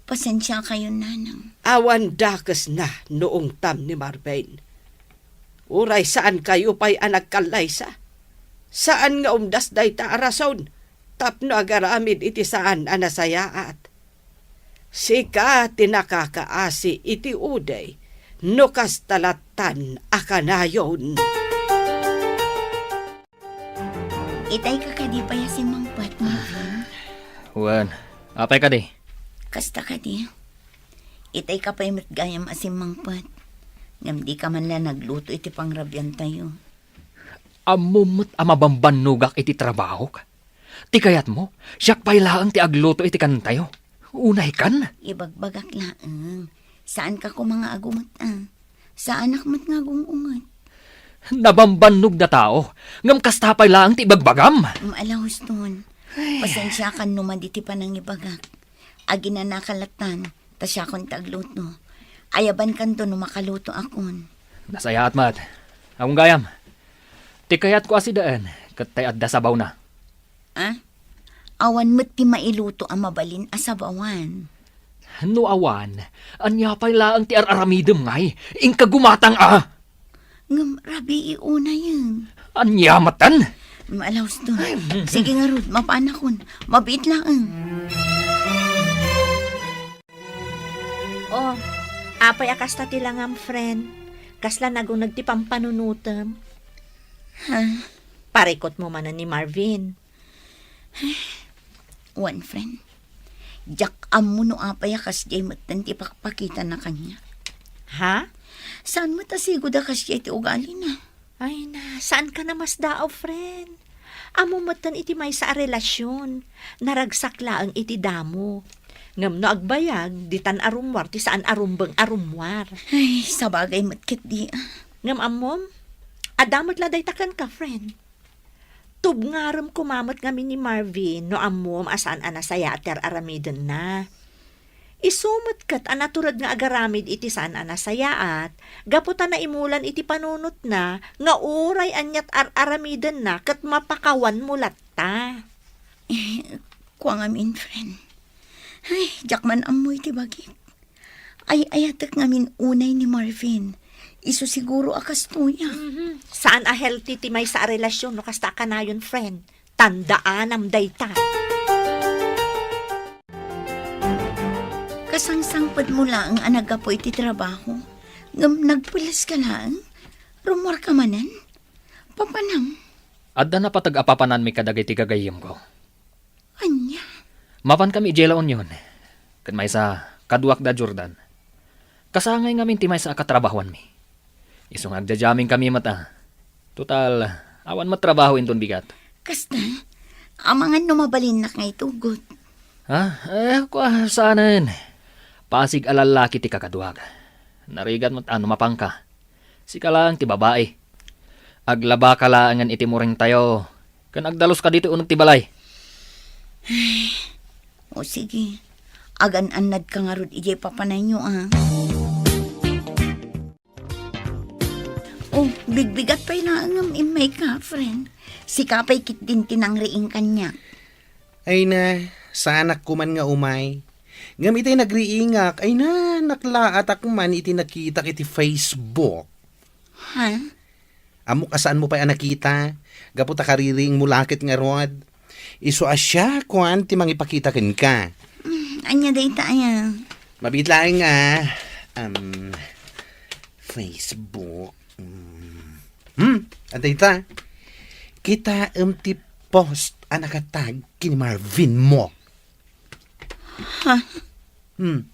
Pasensiakayon, Nanang. Awan dakesna no ungtam ni Marvin. Uray saankayo pay a nagkallaysa. Saan nga umdas dayta a rason tapno agaramid iti saan a nasayaat. Sika ti nakakaasi iti uday no kasta lattan a kanayon. Itay ka kadi pay a simmangpet, Marvin? Wen, apay kadi? Kasta kadi. Itay ka pay met gayam a simmangpet. Ngem di ka man la nagluto iti pangrabiantayo. Ammom met a mabambannogak iti trabahok. Ti kayatmo, siak pay laeng ti agluto iti kantayo. Unaykan? Ibagbagak laeng. Saan ka koma nga agumet, a? Saanak met nga agung-unget. Nabambannog da tao, ngem kasta pay laeng ti ibagbagam. Mm, ala, Houston. Ay. Pasensiakan no madi ti panangibagak. Aginanaka lattan, ta siakon ti agluto. Ayabankanto no makaluto akon. Nasayaat met. Agong gayam. Ti kayatko a sidaen, ket tay adda sabawna. Ah? Awan met ti mailuto a mabalin a sabawan. No awan, ania pay laeng ti ar-aramidem ngay? Inka gumatang a! Ngem rabii unayen. Ania metten? Maalaus to. Ay, mm. Sige ngarud, mapaanakon. Mabiit laeng. Oh, apay a kasta ti langam, friend? Kasla naguneg ti pampanunotem? Ha? Parikot mo manen ni Marvin. Wen, friend. Diak ammo no apay a kasdiay metten ti pakpakitana kaniak. Ha? Saan met a sigud a kasdiay ti ugalina? Ay na, saan ka namasdaaw, friend? Ammo metten iti maysa a relasyon. Naragsak laeng iti damo. Ngem no agbayag, ditan a rummuar ti saan a rumbeng a rummuar. Ay, sabagay met ketdi, a. Ngem ammom, adda met la dayta kenka, friend. Tubngarem koma met ngamin ni Marvin no ammom a saan a nasayaat ti ar-aramidenna. Isu met ket a natured nga agaramid iti saan a nasayaat, gapu ta naimulan iti panunotna nga uray aniat ar-aramidenna ket mapakawanmo latta. Eh, kua ngamin, friend. Ay, diak man ammo iti bagik. Ay-ayatek ngamin unay ni Marvin. Isu siguro a kastoy, a. Mhm. Saan a healthy ti maysa a relasyon no kasta a kanayon, friend. Tandaanam dayta. Kasangsangpetmo laeng a naggapu iti trabaho, ngem nagpules ka laeng? Rummuar ka manen? Papanam? Adda napateg a papananmi kadagiti gagayyemko. Ania? Mapankami idiay La Union. Ket maysa, kaduak da Jordan. Kasangay ngamin ti maysa a katrabahoanmi. Isu nga agjajamin kami met, a. Total, awan met trabaho inton bigat. Kasta, amangan no mabalinnak nga itugot. Ha? Eh, kua, saanen. Pasig a lallaki ti kakaduak. Narigat met a no mapanka. Sika laeng ti babai. Aglabaka laengen iti muringtayo, ken agdaluska ditoy uneg ti balay. Ay, o sige, agan-annadka ngarud idiay papanayyo, a. O, bigbigat pay laeng ngem immayka, friend. Sika pay ketdin ti nangriing kaniak. Ay na, saanak koman nga umay. Ngem itay nagriingak, ay na, naklaatak man iti nakitak iti Facebook. Ha? Ammok a saanmo pay a nakita, gapu ta kaririingmo la ket ngarud. Isu a siak, kuan, ti mangipakita kenka. Mm, ania dayta aya? Mabiit laeng nga, um, Facebook. Mm. Hmm, adda ita. Kitaem ti post a nakatag ken ni Marvin mo. Ha? Hmm.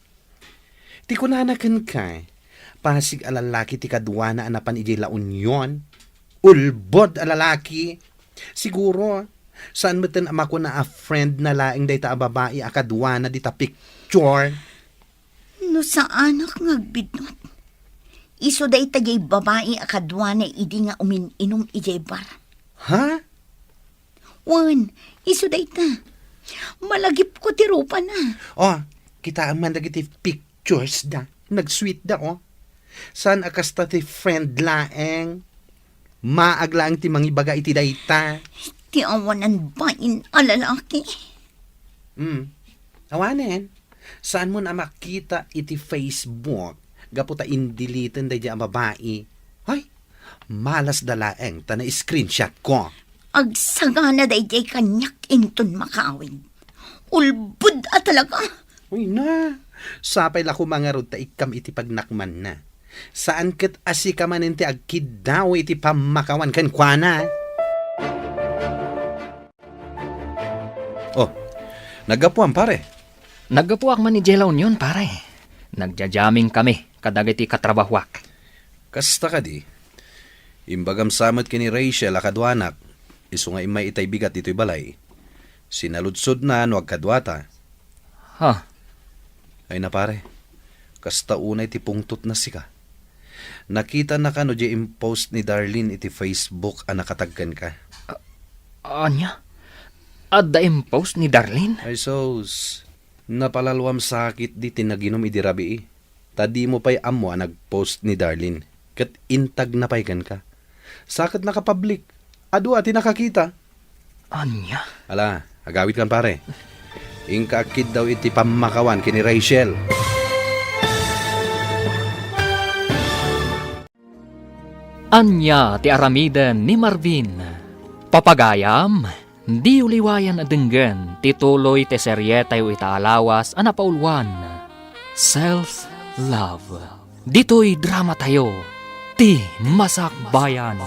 Ti kunana kenka, pasig a lalaki ti kaduana a napan idiay La Union. Ulbod a lalaki. Siguro, saan metten a makuna a friend na laeng dayta a babai a kaduana dita picture. No saanak nga agbidngot, isu dayta diay babai a kaduana idi nga umin-inum idiay bar. Ha? Wen, isu dayta. Malagipko ti rupana. Oh, kitaem man dagiti pictures da. Nag-sweet da, oh. Saan a kasta ti friend laeng? Maag laeng ti mangibaga iti dayta. Ti awanan bain a lalaki. Hmm. Awanen. Saanmon a makita iti Facebook gapu ta indeleten daydiay a babai. Hay, malasda laeng ta na-screenshot ko. Agsagana daydiay kaniak inton makaawid. Ulbod a talaga. Uy na, sapay la koma ngarud ta ikkam iti pagnakmanna. Saan ket a sika manen ti agkiddaw iti pammakawan kenkuana. Oh, naggapuam, pare. Naggapuak man idiay La Union, pare. Nagja-jamming kami kadagiti katrabahuak. Kasta kadi, imbagam sa met ken ni Rachel a kaduanak, isu nga immay itay bigat ditoy balay. Sinaludsodna no agkaduata. Ha? Ay na, pare, kasta unay ti pungtotna sika. Nakitana kano diay impost ni Darlene iti Facebook a nakatag kenka? A-, ania? Adda impost ni Darlene? Ay sus, napalalwam sakit di ti naginum idi rabii. Ta dimo pay ammo a nagpost ni Darlene, ket intagna pay kenka. Sa ket nakapublic, adu a ti nakakita. Ania? Ala, agawidkan, pare. Inka agkiddaw iti pammakawan ken ni Rachel. Ania ti aramiden ni Marvin? Papagayam, diyo liwayan a denggen ti tuloy ti serietayo ita a lawas a napauluan, Self Love. Ditoy dramatayo, Ti Masakbayan.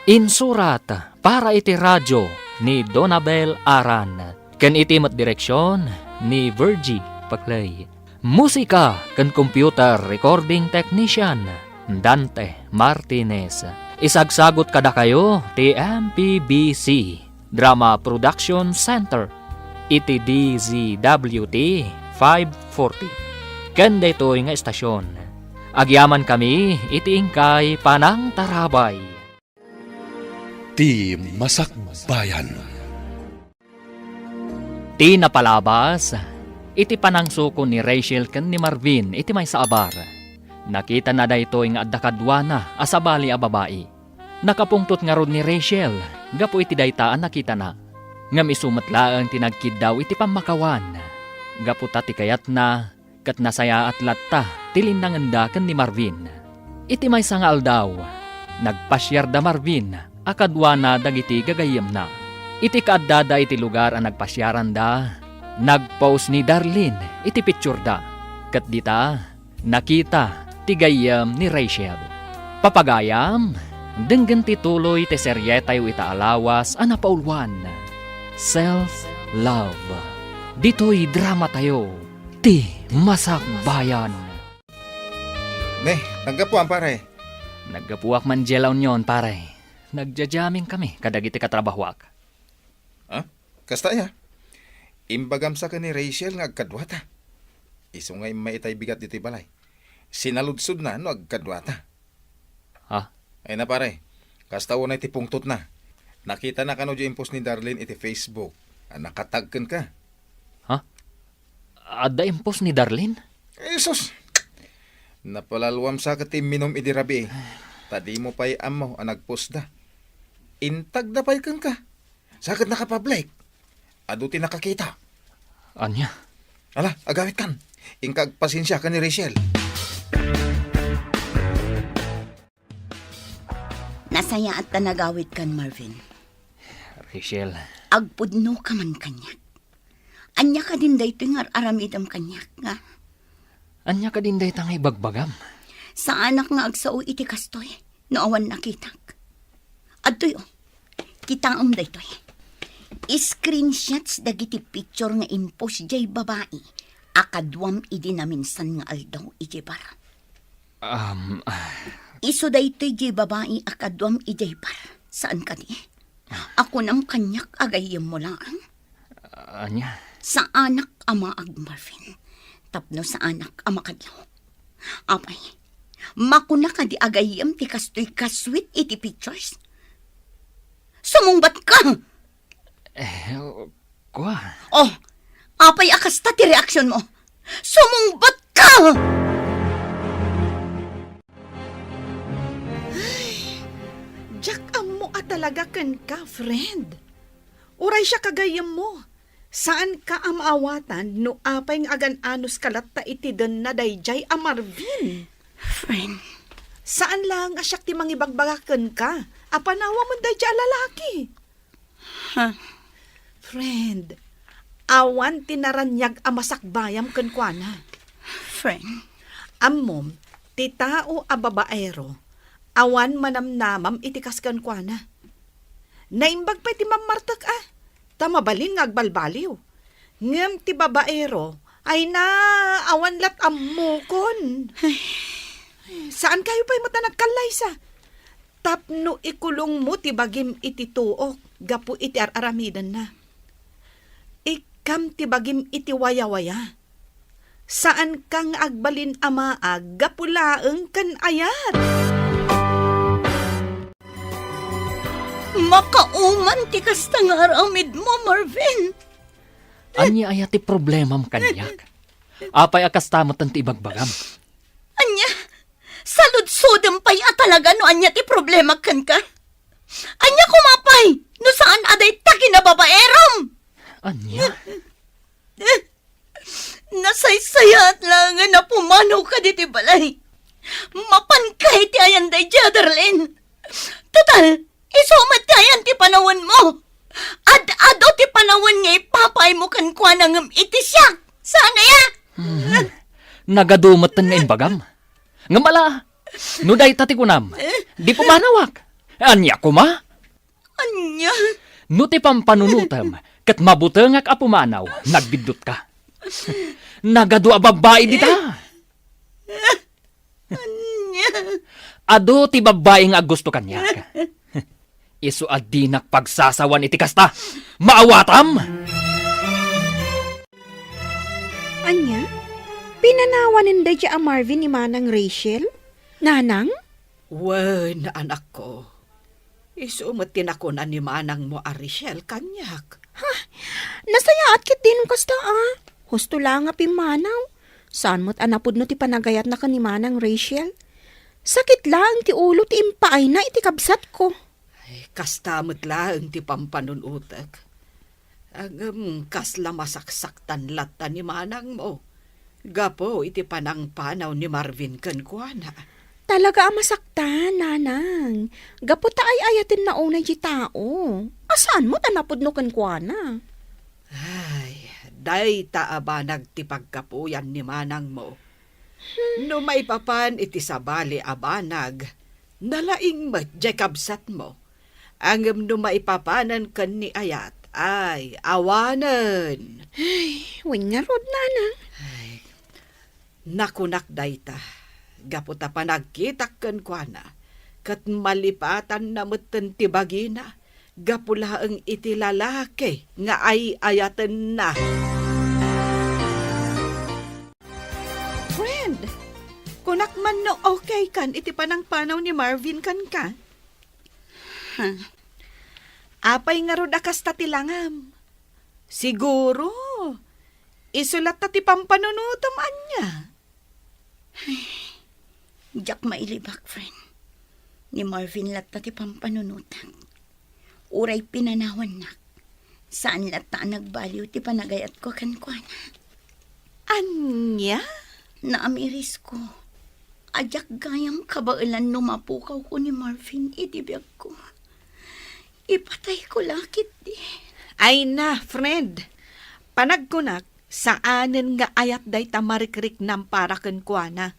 Insurat para iti radio ni Donabel Aran, ken iti met direksion ni Virgie Paclay. Musika ken computer recording technician, Dante Martinez. Isagsagut kadakayo ti M P B C Drama Production Center iti D Z W T five forty. Ken daytoy nga estasion, agyamankami iti inkay panangtarabay. Ti Masakbayan. Ti napalabas, iti panangsukon ni Rachel ken ni Marvin iti maysa a bar, nakitana daytoy nga adda kaduana a sabali a babai. Nakapungtot ngarud ni Rachel gapu iti dayta a nakitana. Ngem isu met laeng ti nagkiddaw iti pammakawan, gapu ta ti kayatna ket nasayaat latta ti linnangenda ken ni Marvin. Iti maysa nga aldaw, nagpasiar da Marvin a kaduana dagiti gagayyemna. Iti kaaddada iti lugar a nagpasiaranda, nagpost ni Darlene iti pictureda, ket dita, nakita ti gayyem ni Rachel. Papagayam, denggen ti tuloy ti serietayo ita a lawas a napauluan, Self Love. Ditoy dramatayo, Ti Masakbayan. Ne, naggapuam, pare. Naggapuak man diay La Union, pare. Nagja-jamming kami kadagiti katrabahuak. Ha? Kasta aya? Imbagam sa ken ni Rachel nga agkaduata. Isu nga immay itay bigat ditoy balay. Sinaludsodna no agkaduata. Ha? Ay na, pare, kasta unay ti pungtotna. Nakitana kano diay impost ni Darlene iti Facebook a nakatag kenka? Ha? Adda impost ni Darlene? Jesus! Napalalwam sa ket ti imminum idi rabii. Ta dimo pay ammo a nagpostda. Intagda pay kenka. Sa ket nakapublic. Adu ti nakakita. Ania? Ala, agawidkan. Inka agpasensia ken ni Rachel. Nasayaat ta nagawidkan, Marvin. Rachel. Agpudnoka man kaniak. Ania kadin daytoy nga ar-aramidem kaniak, nga? Ania kadin dayta nga ibagbagam? Saanak nga agsao iti kastoy no awan nakitak. Adtoy, oh. Kitaem daytoy. Screenshots dagiti picture nga impost diay babai a kaduam idi naminsan nga aldaw idiay bar. Um, ah. Isu daytoy diay babai a kaduam idiay bar. Saan kadi? A kunam kaniak a gayyemmo laeng? Ania? Saanak a maag, Marvin. Tapno saanak a makadlaw. Apay, makuna kadi a gayyem ti kastoy kasweet iti pictures? Sumungbat ka! Eh, kua. Oh, apay a kasta ti reaksyon mo? Sumungbat ka! Ay, diak ammo a talaga kenka, friend. Uray siak a gayyemmo, saanka a maawatan no apay nga agan-anos ka latta iti denna daydiay a Marvin. Friend. Saan laeng a siak ti mangibagbaga kenka a panawamon daydiay a lalaki. Ha? Friend, awan ti naraniag a masakbayam kenkuana. Friend. Ammom, ti tao a babaero, awan manamnamam iti kas kenkuana. Naimbag pay ti mammartek a, ta mabalin nga agbalbaliw. Ngem ti babaero, ay na, awan lat ammokon. Ay. Saan kayo pay met a nagkallaysa? Tapno ikulongmo ti bagim iti tuok gapu iti ar-aramidenna. Ikkam ti bagim iti wayawaya. Saanka nga agbalin a maag gapu laeng ken ayat. Makauman ti kasta nga aramidmo, Marvin. Ania aya ti problemam kaniak? Apay a kasta met ti ibagbagam? Ania? Saludsodem pay a talaga no ania ti problema kenka? Ania koma pay no saan a dayta kinababaerom? Ania? Nasaysayaat laengen a pumanaw ka ditoy balay. Mapanka iti ayan daydiay, Darlene. Total, isu met ti ayan ti panawenmo. Ad-adu ti panawen nga ipapaaymo kenkuana ngem iti siak. Saan aya? Mhm. Nagadu metten nga imbagam. Ngem ala, no dayta ti kunam, di pumanawak. Ania koma? Ania? No ti pampanunotem ket mabutengak a pumanaw, nagbiddutka. Nagadu a babbai dita. Ania? Adu ti babbai nga aggusto kaniak. Isu a dinak pagsasawan iti kasta. Maawatam! Ania? Pinanawanen daydiay a Marvin ni Manang Rachel? Nanang? Wen, anakko. Isu met ti nakuna ni manangmo a Rachel kaniak. Ha? Nasayaat ketdi no kasta a. Husto la nga pimmanaw. Saan met a napudno ti panagayatna ken ni Manang Rachel. Sakit laeng ti ulo ti impaayna iti kabsatko. Ay, kasta met laeng ti pampanunotek. Ngem kasla masaksaktan latta ni manangmo gapu iti panangpanaw ni Marvin kenkuana. Talaga a masaktan, nanang. Gapu ta ay-ayatenna unay ti tao. A saan met a napudno kenkuana? Ay, dayta a banag ti paggapuyan ni manangmo. No maipapan iti sabali a banag, nalaing met diay kabsatmo. Ngem no maipapanen ken ni ayat, ay, awanen. Ay, wen ngarud, nanang. Ay, nakunak dayta, gapu ta panagkitak kenkuana, ket malipatanna metten ti bagina, gapu laeng iti lalaki nga ay-ayatenna. Friend, kunak man no okay kan iti panangpanaw ni Marvin kenka? Ha? Apay ngarud a kasta ti langam? Siguro, isu latta ti pampanunotem ania? Ay, diak mailibak, friend. Ni Marvin latta ti pampanunotak. Uray pinanawannak, saan latta a nagbaliw ti panagayatko kenkuana. Ania? Naamirisko a diak gayam kabaelan no mapukawko ni Marvin iti biagko. Ipatayko la ketdi. Ay na, friend. Panagkunak, saanen nga ayat dayta marikriknam para kenkuana.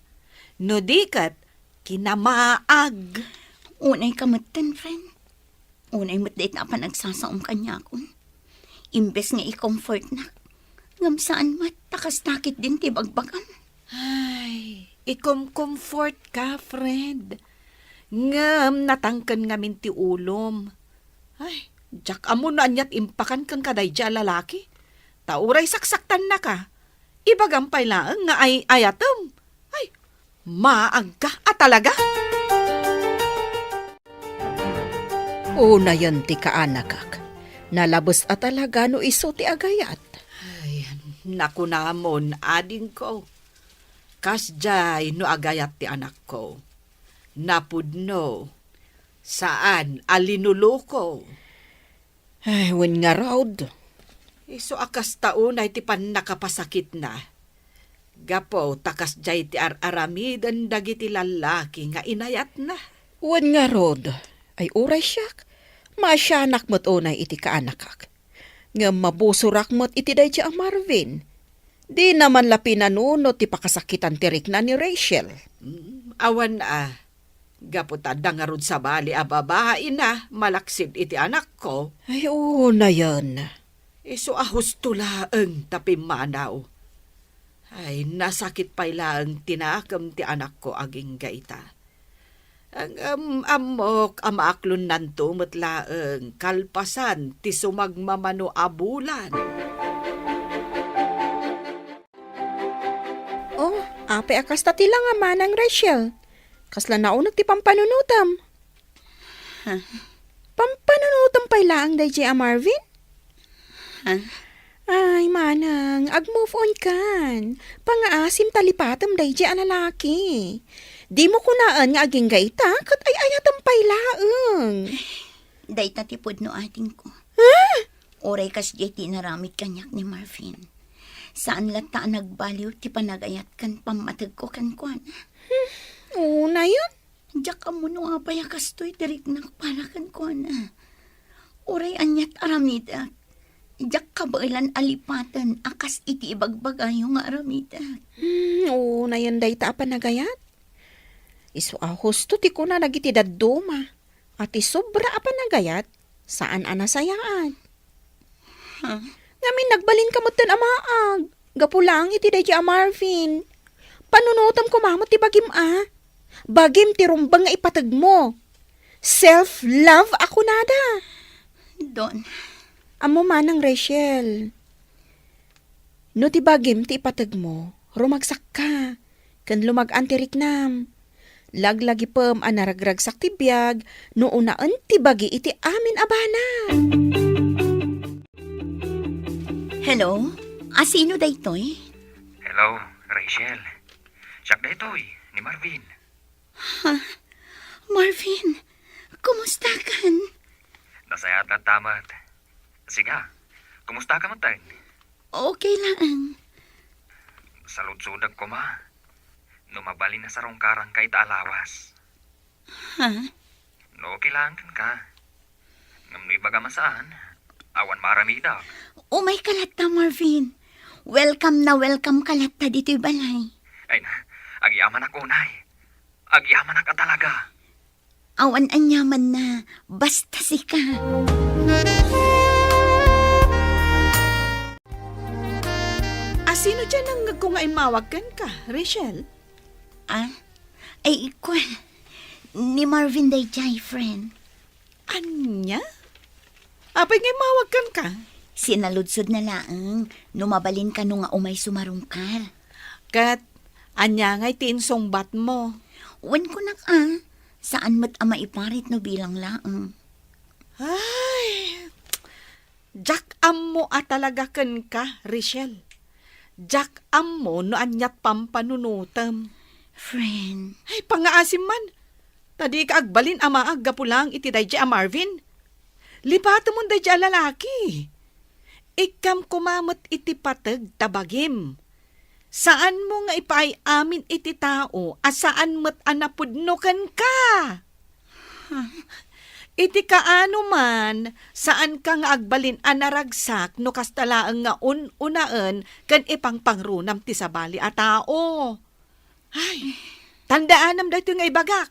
No di ket, kinamaag. Unay ka metten, friend. Unay met dayta a panagsasaom kaniakon. Imbes nga i-comfortnak, ngem saan met, ta kasta ketdin ti bagbagam. Ay, ikom-comfort ka, friend. Ngem natangken ngamin ti ulom. Ay, diak ammo no aniat impakan ken kadaydi a lalaki. Ta uray saksaktannaka, ibagam pay laeng nga ay-ayatem. Ay, maagka a talaga. Unayen ti kaanakak. Nalabes a talaga no isu ti agayat. Ay, nakunamon, adingko. Kasdiay no agayat ti anakko. Napudno. Saan a linuluko. Ay, wen ngarud. Isu a kasta unay ti pannakapasakitna. Gapu ta kasdiay ti ar-aramiden dagiti lallaki nga inayatna. Wen ngarud, ay uray siak, Maasianak met unay iti kaanakak. Ngem mabusorak met iti daydi a Marvin. Dina man la pinanuno ti pakasakitan ti rikna ni Rachel. Mm, awan a. Gapu ta adda ngarud sabali a babaina malaksid iti anakko. Ay, unayen. Isu a husto laeng ta pimmanaw. Ay, nasakit pay laeng ti nakem ti anakko agingga ita. Ngem ammok a maaklonnanto met laeng kalpasan ti sumagmamano a bulan. Oh, apay a kasta ti langa, Manang Rachel? Kasla nauneg ti pampanunotem? Ha? Pampanunotem pay laeng daydi a Marvin? Ha? Ay, Manang, ag-move on kan. Pangaasim ta lipatem daydi a lalaki. Dimo kunaen nga agingga ita, ket ay-ayatem pay laeng. Dayta ti pudno, adingko. Ha? Uray kasdiay ti inaramid kaniak ni Marvin. Saan latta a nagbaliw ti panagayat ken pammategko kenkuana. Hmm, unayen. Diak ammo no apay a kastoy ti riknak para kenkuana. Uray aniat aramidek, diak kabaelan a lipaten a kas iti ibagbagayo nga aramidek. Hmm, unayen dayta a panagayat. Isu a husto ti kuna dagiti dadduma a ti sobra a panagayat, saan a nasayaat. Huh? Ngamin, nagbalinka metten a maag gapu laeng iti daydi a Marvin. Panunotem koma met ti bagim a. Bagim ti rumbeng nga ipategmo. Self-love a kunada. Don. Ammo, Manang Rachel, no ti bagim ti ipategmo, rumagsakka ken lumag-an ti riknam. Laglagipem a naragragsak ti biag no unaen ti bagi iti amin a banag. Hello? Asino daytoy? Hello, Rachel. Siak daytoy, ni Marvin. Ha? Marvin, kumusta kan? Nasayaat latta met. Siga, kumusta ka met? Okay laeng. Saludsodek koma no mabalin a sarungkaranka ita a lawas. Ha? No okay laeng kenka. Ngem no ibagam a saan, awan maaramidek. Umayka latta, Marvin. Welcome na welcome ka latta ditoy balay. Ay na, agyamanak unay. Agyamanak a talaga. Awan aniamanna, basta sika. Asino diay nangngegko nga immawag kenka, Rachel? Ah? Ay, ikwa. Ni Marvin daydiay, friend. Ania? Apay nga immawag kenka? Sinaludsodna laeng no mabalin kano nga umay sumarungkar. Ket ania ngay ti insungbatmo? Wen, kunak a, saan met a maiparit no bilang laeng. Ay, diak ammo a talaga kenka, Rachel. Diak ammo no aniat pampanunotem. Friend. Ay, pangaasim man. Ta dika agbalin a maag gapu laeng iti daydiay a Marvin. Lipatemon daydiay a lalaki. Ikkam koma met iti pateg ta bagim. Saanmo nga ipaay amin iti tao a saan met a napudno kenka. Iti kaano man, saanka nga agbalin a naragsak no kasta laeng nga un-unaen ken ipangpangrunam ti sabali a tao. Ay, tandaanam daytoy nga ibagak.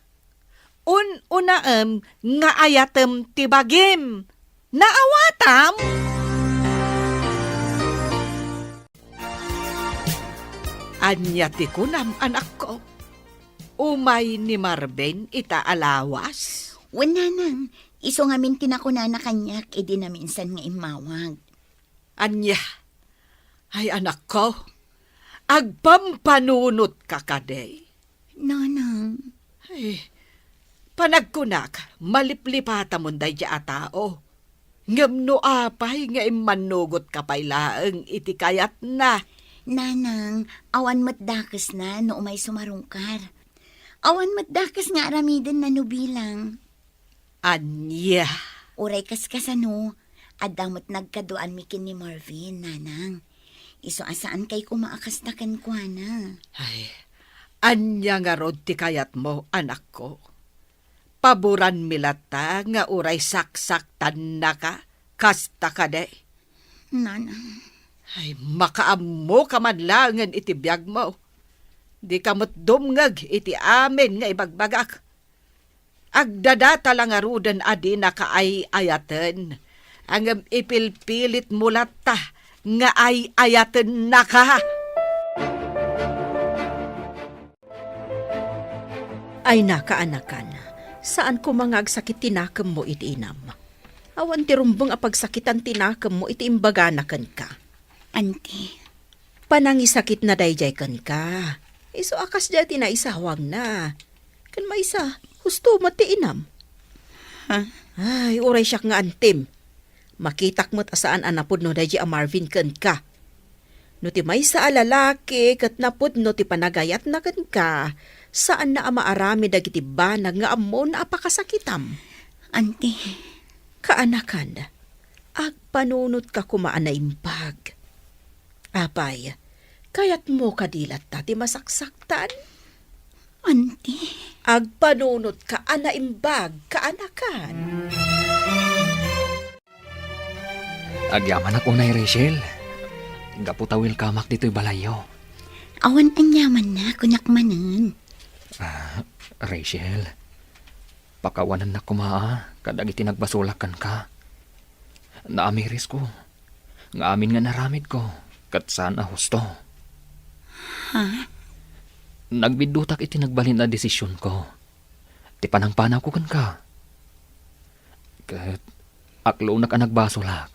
Un-unaem nga ayatem ti bagim. Naawatam? Ania ti kunam, anakko? Umay ni Marvin ita a lawas? Wen, nanang, isu ngamin ti nakunana kaniak idi naminsan nga immawag. Ania? Ay, anakko, agpampanunotka kadi? Nanang. Ay, panagkunak, maliplipatamon daydiay a tao. Ngem no apay nga immannugotka pay laeng iti kayatna? Nanang, awan met dakesna no umay sumarungkar. Awan met dakes nga aramidenna no bilang. Ania? Uray kaskasano, adda met nagkaduaanmi ken ni Marvin, nanang. Isu a saankay koma a kasta kenkuana. Ay, ania ngarud ti kayatmo, anakko? Paboranmi latta nga uray saksaktannaka, kasta kadi? Nanang. Ay, makaammoka man laengen iti biagmo. Dika met dumngeg iti amin nga ibagbagak. Agdadata la ngaruden a dinaka ay-ayaten, ngem ipilpilitmo latta nga ay-ayatennaka. Ay, nakaanakan, saan koma nga agsakit ti nakemmo iti inam. Awan ti rumbeng a pagsakitan ti nakemmo iti imbagana kenka. Anti. Panangisakitna daydiay kenka. Isu a kasdiay ti naisawangna. Ken maysa, husto met ti inam. Ha? Ay, uray siak nga antim. Makitak met a saan a napudno daydiay a Marvin kenka. No ti maysa a lalaki ket napudno ti panagayatna kenka, saanna a maaramid dagiti banag nga ammona a pakasakitam. Anti. Kaanakan, agpanunotka koma a naimbag. Apay, kayatmo kadi latta ti masaksaktan? Anti. Agpanunotka a naimbag, kaanakan. Agyamanak unay, Rachel. Gapu ta welcomeak ditoy balayyo. Awan aniamanna, kunak manen. Ah, Rachel, pakawanennak koma a kadagiti nagbasolak kenka. Naamirisko nga amin nga inaramidko ket saan a husto. Ha? Nagbiddutak iti nagbalin a desisionko, ti panangpanawko kenka. Ket aklonak a nagbasolak.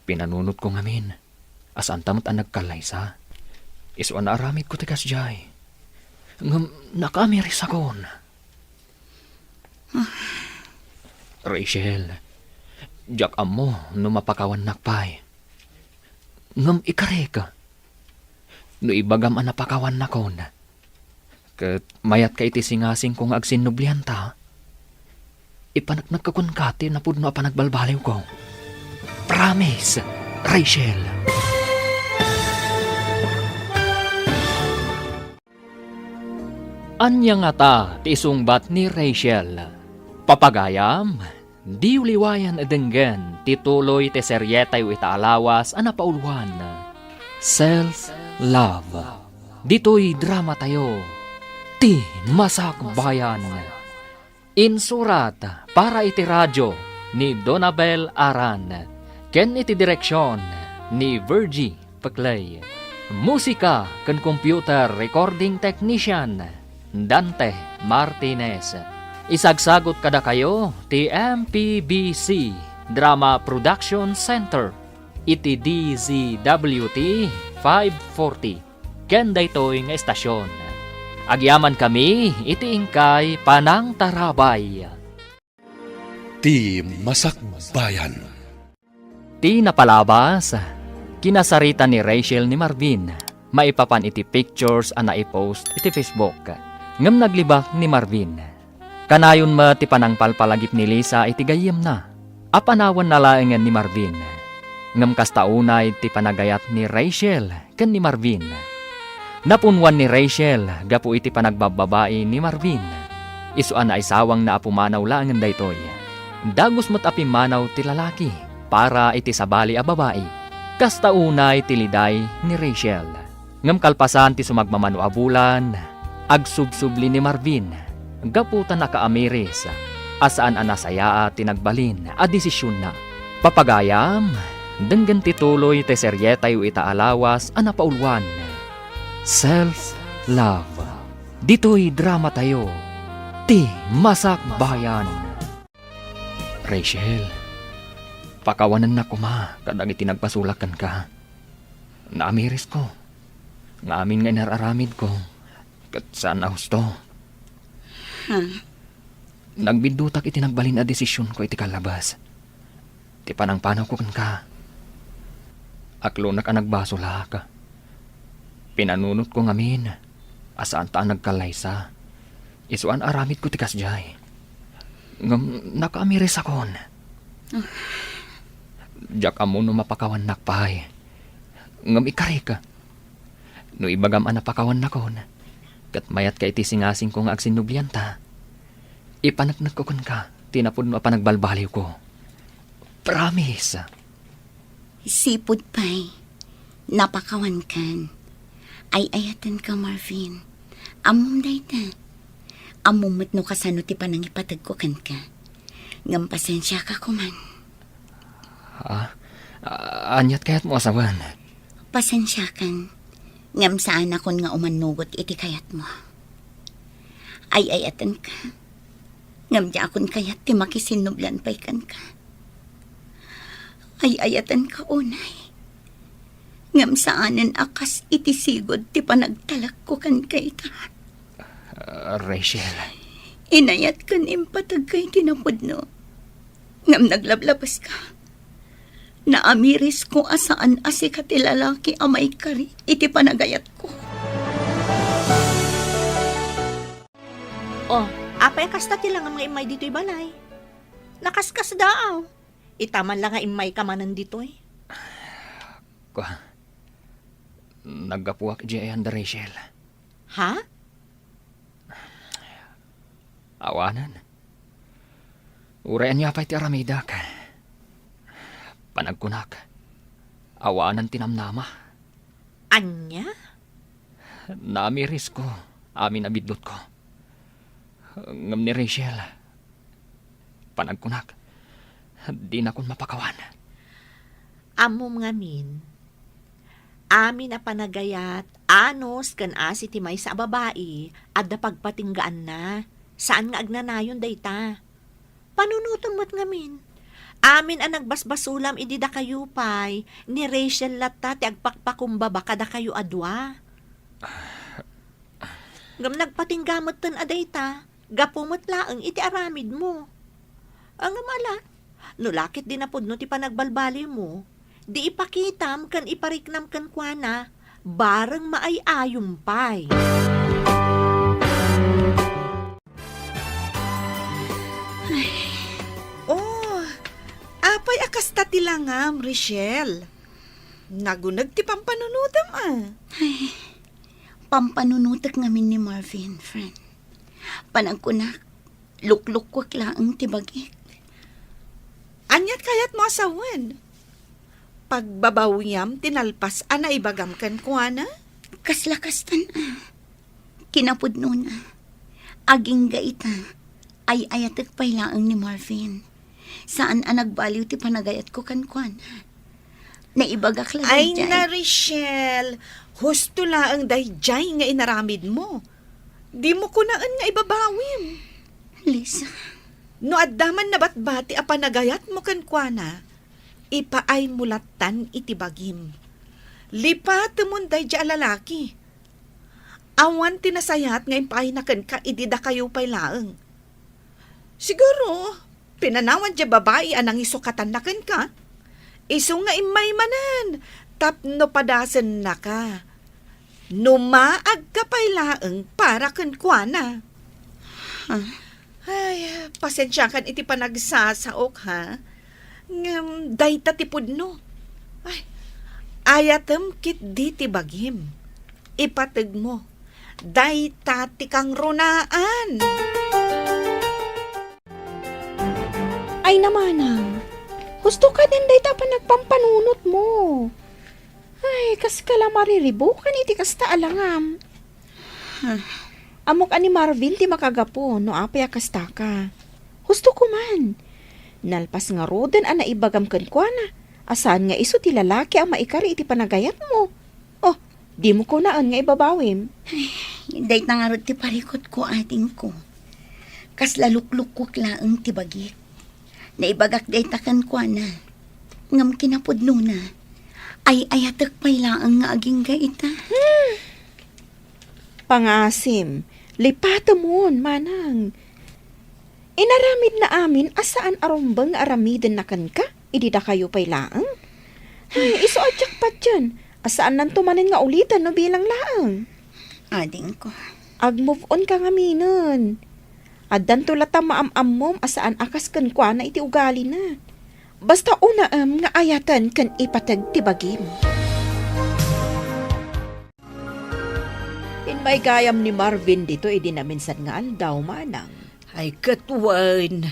Pinanunotko ngamin a saanta met a nagkallaysa. Isu a naaramidko ti kasdiay. Ngem nakaamirisakon. Rachel, diak ammo no mapakawannak pay. Ngem ikarik, no ibagam a napakawannakon, ket mayatka iti singasingko nga agsinnublianta, ipaneknekka kenka ti napudno a panagbalbaliwko. Promise, Rachel. Ania ngata ti isungbat ni Rachel? Papagayam, diyo liwayan a denggen ti tuloy ti serietayo ita a lawas a napauluan, Self Love. Ditoy dramatayo, Ti Masakbayan. Insurat para iti radio ni Donabel Aran ken iti direksion ni Virgie Peclay. Musika ken computer recording technician, Dante Martinez. Isagsagut kadakayo ti M P B C Drama Production Center iti D Z W T five forty ken daytoy nga estasion. Agyamankami iti inkay panangtarabay. Ti Masakbayan. Ti napalabas, kinasarita ni Rachel ni Marvin maipapan iti pictures a naipost iti Facebook. Ngem naglibak ni Marvin. Kanayon met ti panangpalpalagip ni Lisa iti gayyemna a panawanna laengen ni Marvin. Ngem kasta unay ti panagayat ni Rachel ken ni Marvin. Napunwan ni Rachel gapu iti panagbabbabai ni Marvin. Isu a naisawangna a pumanaw laengen daytoy. Dagus met a pimmanaw ti lalaki para iti sabali a babai. Kasta unay ti liday ni Rachel. Ngem kalpasan ti sumagmamano a bulan, agsubsubli ni Marvin gapu ta nakaamiris a saan a nasayaat ti nagbalin a desisionna. Papagayam, denggen ti tuloy ti serietayo ita a lawas a napauluan, Self Love. Ditoy dramatayo, Ti Masakbayan. Rachel, pakawanennak koma kadagiti nagbasolak kenka. Naamirisko nga amin nga inar-aramidko ket saan a husto. Ha? Nagbiddutak iti nagbalin a desisionko iti kallabas. Ti panangpanawko kenka. Aklonak a nagbasolak. Pinanunotko ngamin a saanta a nagkallaysa. Isu a naaramidko ti kasdiay. Ngem nakaamirisakon. Ah. Diak ammo no mapakawannak pay. Ngem ikarik, no ibagam a napakawannakon, ket mayatka iti singasingko nga agsinnublianta, Ipaneknekko kenka ti napudno a panagbalbaliwko. Promise. Sipud pay, napakawankan. Ay-ayatenka, Marvin. Ammom dayta. Ammom met no kasano ti panangipategko kenka. Ngem pasensiaka koman. Ah, ah, aniat kayatmo a sawen? Pasensiakan, ngem saanakon nga umannugot iti kayatmo. Ay-ayatenka, ngem diakon kayat ti makisinnublan pay kenka. Ay-ayatenka unay, ngem saanen a kas iti sigud ti panagtalekko kenka ita. Ah, Rachel. Inayat ken impategka iti napudno. Ngem naglablabaska. Naamirisko a saan a sika ti lalaki a maikari iti panagayatko. Oh, apay a kasta ti langam nga immay ditoy balay? Nakaskasdaaw. Ita man la nga immayka manen ditoy. Kua, naggapuak idiay ayan da Rachel. Ha? Awanen. Uray ania pay ti aramidek. Panagkunak, awanen ti namnama. Ania? Naamirisko amin a biddutko. Ngem ni Rachel, panagkunak, dinakon mapakawan. Ammom ngamin, amin a panagayat, anus ken asi ti maysa a babai, adda pagpatinggaanna. Saan nga agnanayon dayta. Panunotem met ngamin. Amin a nagbasbasulam idi dakayo pay, ni Rachel latta ti agpakpakumbaba kadakayo a dua. Ngem nagpatingga metten a dayta, gapu met laeng iti aramidmo. A, ngem ala, no la ket di napudno ti panagbalbaliwmo, di ipakitam ken ipariknam kenkuana, bareng maay-ayom pay. Oh, apay a kasta ti langam, Rachel? Naguneg ti pampanunotem, a. Ay, pampanunotek ngamin ni Marvin, friend. Panagkunak, luklukkuek laeng ti bagik. Aniat kayatmo a sawen? Pagbabawiam ti nalpas a naibagam kenkuana? Kasla kastan, a. Kinapudnona, agingga ita, ay-ayatek pay laeng ni Marvin. Saan a nagbaliw ti panagayatko kenkuana. Naibagak la daydiay. Ay na, Rachel, husto laeng daydiay nga inaramidmo. Dimo kunaen nga ibabawim. Lisa. No adda man nabatbati a panagayatmo kenkuana, ipaaymo lattan iti bagim. Lipatemon daydiay a lalaki. Awan ti nasayaat nga impaayna kenka idi dakayo pay laeng. Siguro, pinanawan diay babai a nangisukatanna kenka. Isu nga immay manen tapno padasennaka. No maagka pay laeng para kenkuana. Ha? Ay, pasensiakan iti panagsasaok, ha? Ngem dayta ti pudno. Ay, ayatem ketdi ti bagim. Ipategmo. Dayta ti kangrunaan. Ay, namanang. Husto kaden dayta a panagpampanunotmo. Ay, kaska la mariribukan iti kasta a langam. Ammok a ni Marvin ti makagapu no apay a kastaka. Husto koman. Nalpas ngaruden a naibagam kenkuana a saan nga isu ti lalaki a maikari iti panagayatmo. Oh, dimo kunaen nga ibabawim. Ay, dayta ngarud ti parikutko, adingko. Kasla luklukkuek laeng ti bagik. Naibagak dayta kenkuana. Ngem kinapudnona, ay-ayatek pay laeng nga agingga ita. Hmm. Pangasim, lipatemon, manang. Inaramidna amin a saan a rumbeng nga aramidenna kenka idi dakayo pay laeng. Ay, isu a jackpot diay, a saannanto manen nga uliten no bilang laeng. Adingko. Ag-move on ka ngaminen. Addanto latta maam-ammom a saan a kas kenkuana iti ugalina. Basta unaem nga ayaten ken ipateg ti bagim. Immay gayam ni Marvin ditoy idi naminsan nga aldaw, manang. Ay, ket wen,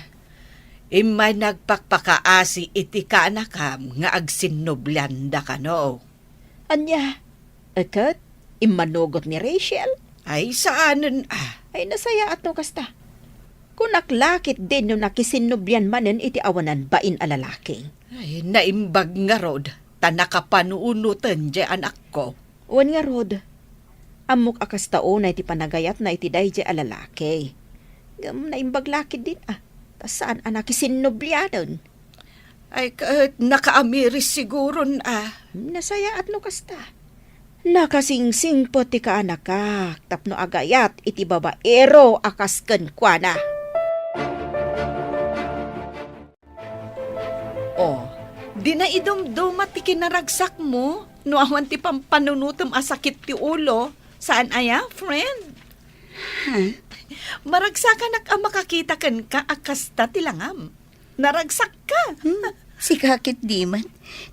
immay nagpakpakaasi iti kaanakam nga agsinnublianda kano. Ania? Ket immanugot ni Rachel? Ay, saanen a. Ay, nasayaat no kasta. Kunak la ketdin no nakisinnublian manen iti awanan bain a lalaki. Ay, naimbag ngarud, ta nakapanunoten diay anakko. Wen ngarud, ammok a kasta unay ti panagayatna iti daydiay a lalaki. Ngem naimbag la ketdin a, ta saan a nakisinnublianen. Ay, ket nakaamiris siguron a. Nasayaat no kasta. Nakasingsingpet ti kaanakak tapno agayat iti babaero a kas kenkuana. O, di naidumduma ti kinaragsakmo no awan ti pampanunotem a sakit ti ulo. Saan aya, friend? Ha? Maragsakanak a makakita kenka a kasta ti langam. Naragsakka. Hmm, sika ketdi met.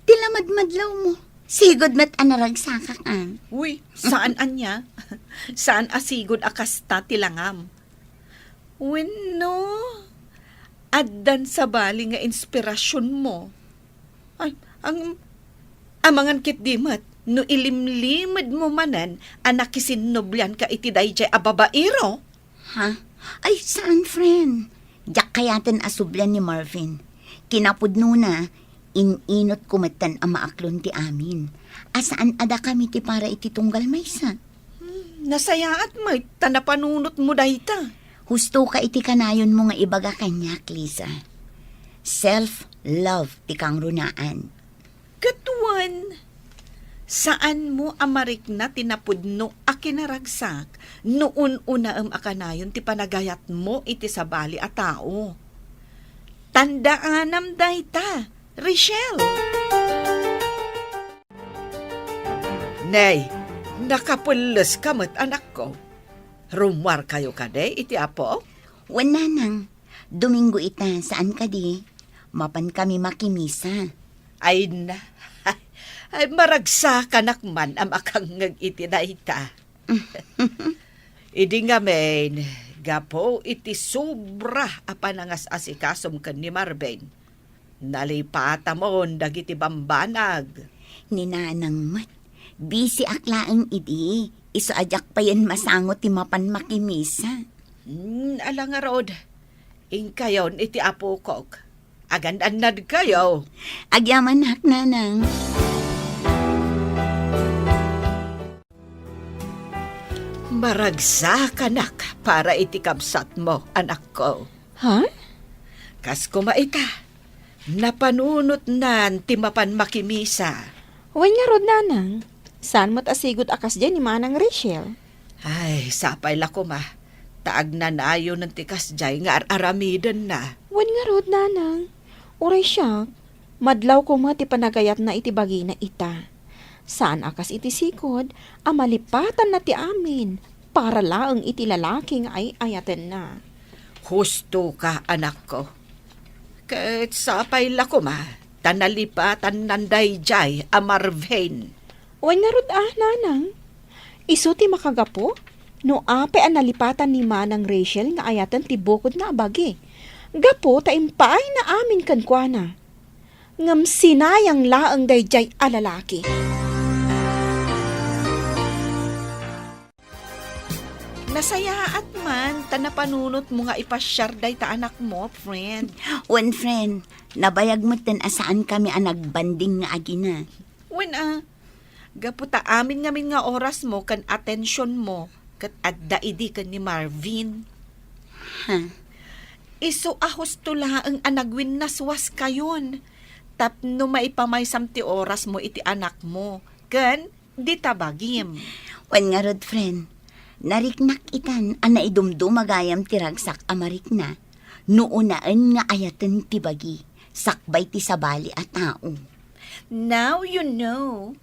Ti lamadmadlawmo. Sigud met a naragsakak, a. Uy, saan ania? Saan a sigud a kasta ti langam? Wenno, addan sabali nga inspirasionmo? Ay, ang, amangan ketdi met, no ilimlimedmo manen a nakisinnublianka iti daydiay a babaero? Ha? Ay, saan, friend. Diak kayaten a sublian ni Marvin. Kinapudnona, in-inotko metten a maaklon ti amin. A saan a dakami ti para iti tunggal maysa. Hmm, nasayaat met ta napanunotmo dayta. Husto ka iti kanayonmo nga ibaga kaniak, Lisa. Self-love ti kangrunaan. Ket wen, saanmo a marikna ti napudno a kinaragsak no un-unaem a kanayon ti panagayatmo iti sabali a tao. Tandaanam dayta, Rachel. Nay, nakapelleska met, anakko. Rummuarkayo kadi iti Apo? Wen, nanang. Domingo ita, saan kadi? Mapankami makimisa. Ay na. Ay, maragsakanak man a makangngeg iti dayta. Idi ngamin, gapu iti sobra a panangas-asikasom ken ni Marvin, nalipatamon dagiti bambanag. Ni nanang met, bisiak laeng idi, isu a diak payen masango ti mapan makimisa. Hmm, ala ngarud, inkayon iti apokok. Agan-annadkayo. Agyamanak, nanang. Maragsakanak para iti kabsatmo, anakko. Ha? Kas koma ita, napanunotnan ti mapan makimisa. Wen ngarud, nanang, saan met a sigud a kasdiay ni Manang Rachel? Ay, sapay la koma, ta agnanayonen ti kasdiay nga ar-aramidenna. Wen ngarud, nanang, uray siak, madlaw koma ti panagayatna iti bagina ita. Saan a kas iti sigud a malipatanna ti amin para laeng iti lalaki nga ay-ayatenna. Husto ka, anakko. Ket sapay la koma, ta nalipatannan daydiay a Marvin. Wen ngarud a, nanang, isu ti makagapu no apay a nalipatan ni Manang Rachel nga ayaten ti bukodna a bagi, gapu ta impaayna amin kenkuana. Ngem sinayang laeng daydiay a lalaki. Nasayaat man ta napanunotmo nga ipasiar dayta anakmo, friend. Wen, friend, nabayag metten a saankami a nagbanding nga agina. Wen a, gapu ta amin ngamin nga orasmo ken atensionmo ket adda idi ken ni Marvin. Ha? Isu a husto laeng a nagwinnaswaskayon tapno maipamaysam ti orasmo iti anakmo ken dita bagim. Wen ngarud, friend, nariknak itan a naidumduma gayam ti ragsak a marikna no unaen nga ayaten ti bagi sakbay ti sabali a tao. Now you know.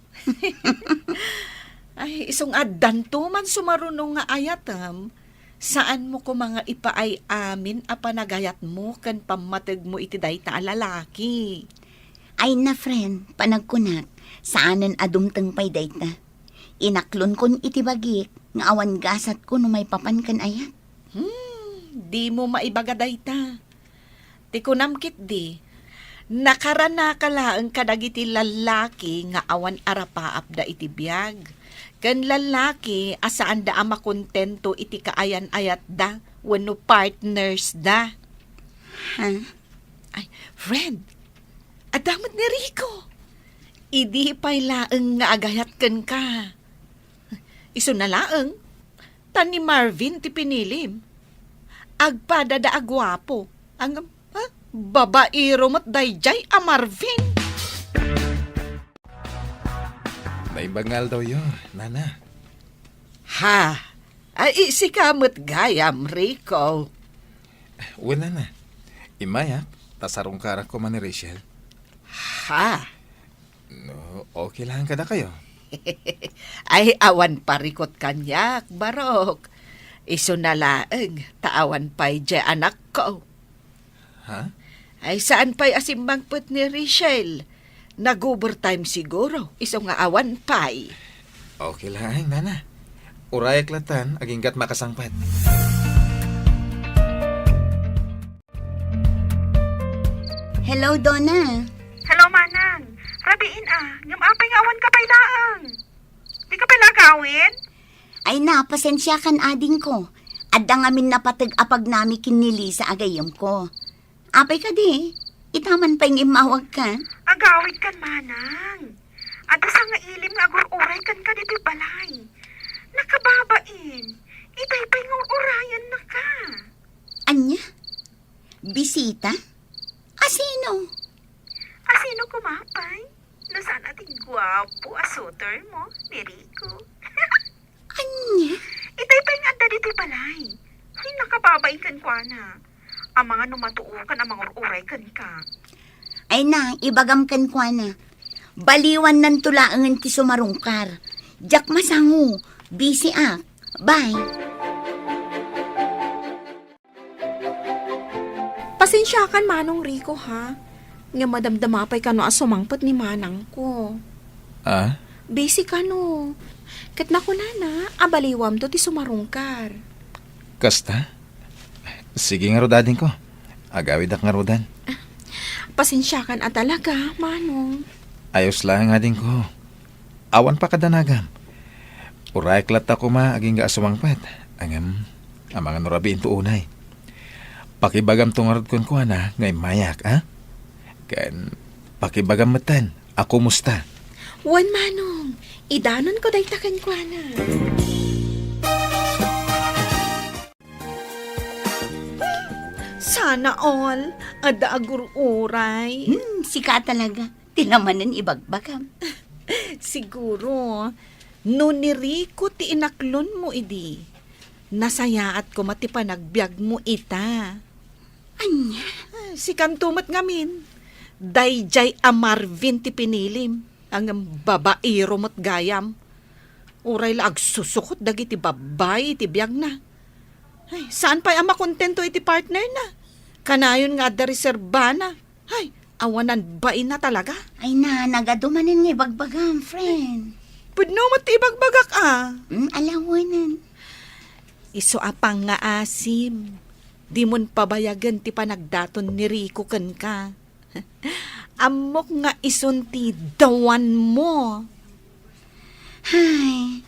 Ay, isung addanto man sumaruno nga ayatem, saanmo koma nga ipaay amin a panagayatmo ken pammategmo iti dayta a lalaki. Ay na, friend, panagkunak, saanen a dumteng pay dayta. Inaklonkon iti bagik nga awan gasatko no maipapan ken ayat. Hmm, Dimo maibaga dayta. Ti kunam ketdi, nakaranaka laeng kadagiti lallaki nga awan arapaapda iti biag, ken lallaki a saanda a makontento iti kaayan-ayatda wenno partnersda. Ha? Ay, friend, adda met ni Rico. Idi pay laeng nga agayat kenka. Isuna laeng, ta ni Marvin ti pinilim. Agpadada a guapo. Ang, ha? Babaero met daydiay a Marvin. Naimbag nga aldawyo, Nana. Ha? Ay, sika met gayam, Rico. Wen, Nana. Immayak, ta sarungkarak koma ni Rachel. Ha? No, okay lang kadakayo. Ay, awan parikot kaniak, Barok. Isuna laeng, ta awan pay diay anakko. Ha? Ay, saan pay a simmangpet ni Rachel? Nag-overtime siguro, isu nga awan pay. Okay lang, Nana. Urayak latan, aginggat makasangpet. Hello, Donna. Hello, Manang. Rabiin a, ngem apay nga awan ka pay laeng? Di ka pay lagawin? Ay na, pasensiakan adingko. Adda ngamin napateg a pagnami ken ni Lisa a gayyemko. Apay kadi? Ita man pay nga immawagka? Agawid kan, Manang. Adda sangailim nga agur-uray kenka ditoy balay. Nakababain. Itay pay nga ur-urayan naka. Anya? Bisita? Asino? Asino koma pay? No saan a ti guapo a suitor mo, ni Rico. Anya? Itay pay nga adda ditoy balay. Ay, nakababain kenkuana. Amangan no matuokan a mangur-uray kenka. Ay na, ibagam kenkuana. Baliwannanto laengen ti sumarungkar. Diak masango. Busy ak. Bye. Pasensiakan, Manong Rico, ha? Nga madamdama pay kano a sumangpet ni manangko. Ah? Busy kano. Ket nakunana a baliwamto ti sumarungkar. Kasta? Sige ngarud, adingko. Agawidak ngarudan. Pasensiakan a talaga, Manong. Ayos lang, adingko. Awan pakadanagam. Urayak latta koma agingga a sumangpet. Ngem, amangan no rabiinto unay. Pakibagamto ngarud kenkuana nga immayak, a? Ken pakibagam metten a kumusta. Wen, Manong, idanonko dayta kenkuana. Sana all, adda agur-uray. Hmm, sika talaga. Ti lamanen ibagbagam. Siguro, no ni Rico ti inaklonmo idi, nasayaat koma ti panagbiagmo ita. Ania? Ah, sikanto met ngamin. Daydiay a Marvin ti pinilim. Ngem babaero met gayam. Uray la agsusukot dagiti babbai iti biagna. Ay, saan pay a makontento iti partnerna? Kanayon nga adda reserbana. Ay, awanan baina talaga. Ay na, nagadu manen nga ibagbagam, friend. Pudno met ti ibagbagak, a. Mm, alawanan. Isu a pangngaasim, dimon pabayagen ti panagdaton ni Rico kenka. Ammok nga isun ti dawanmo. Hay,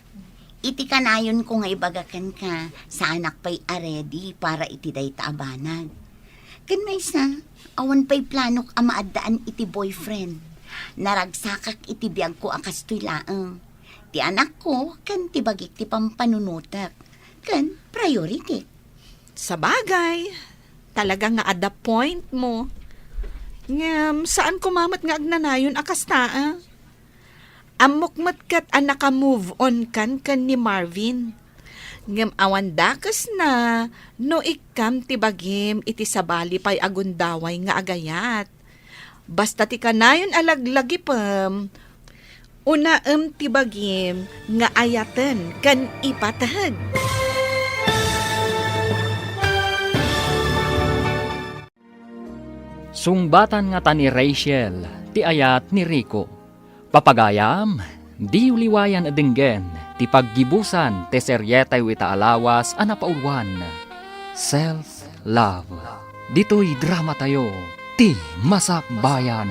iti kanayonko nga ibaga kenka, saanak pay a ready para iti dayta a banag. Ken maysa, awan pay planok a maaddaan iti boyfriend. Naragsakak iti biagko a kastoy laeng. Ti anakko ken ti bagik ti pampanunotek ken priority. Sabagay, talaga nga adda point mo. Ngem, saan koma met nga agnanayon a kasta, a? Ammok met ket a naka-move on kan ken ni Marvin. Ngem awan dakesna no ikkam ti bagim iti sabali pay a gundaway nga agayat. Basta ti kanayon a laglagipem, unaem ti bagim nga ayaten ken ipateg. Sungbatan ngata ni Rachel ti ayat ni Rico. Papagayam, diyo liwayan a denggen ti paggibusan ti serietayo ita a lawas a napauluan, Self Love. Ditoy dramatayo, Ti Masakbayan.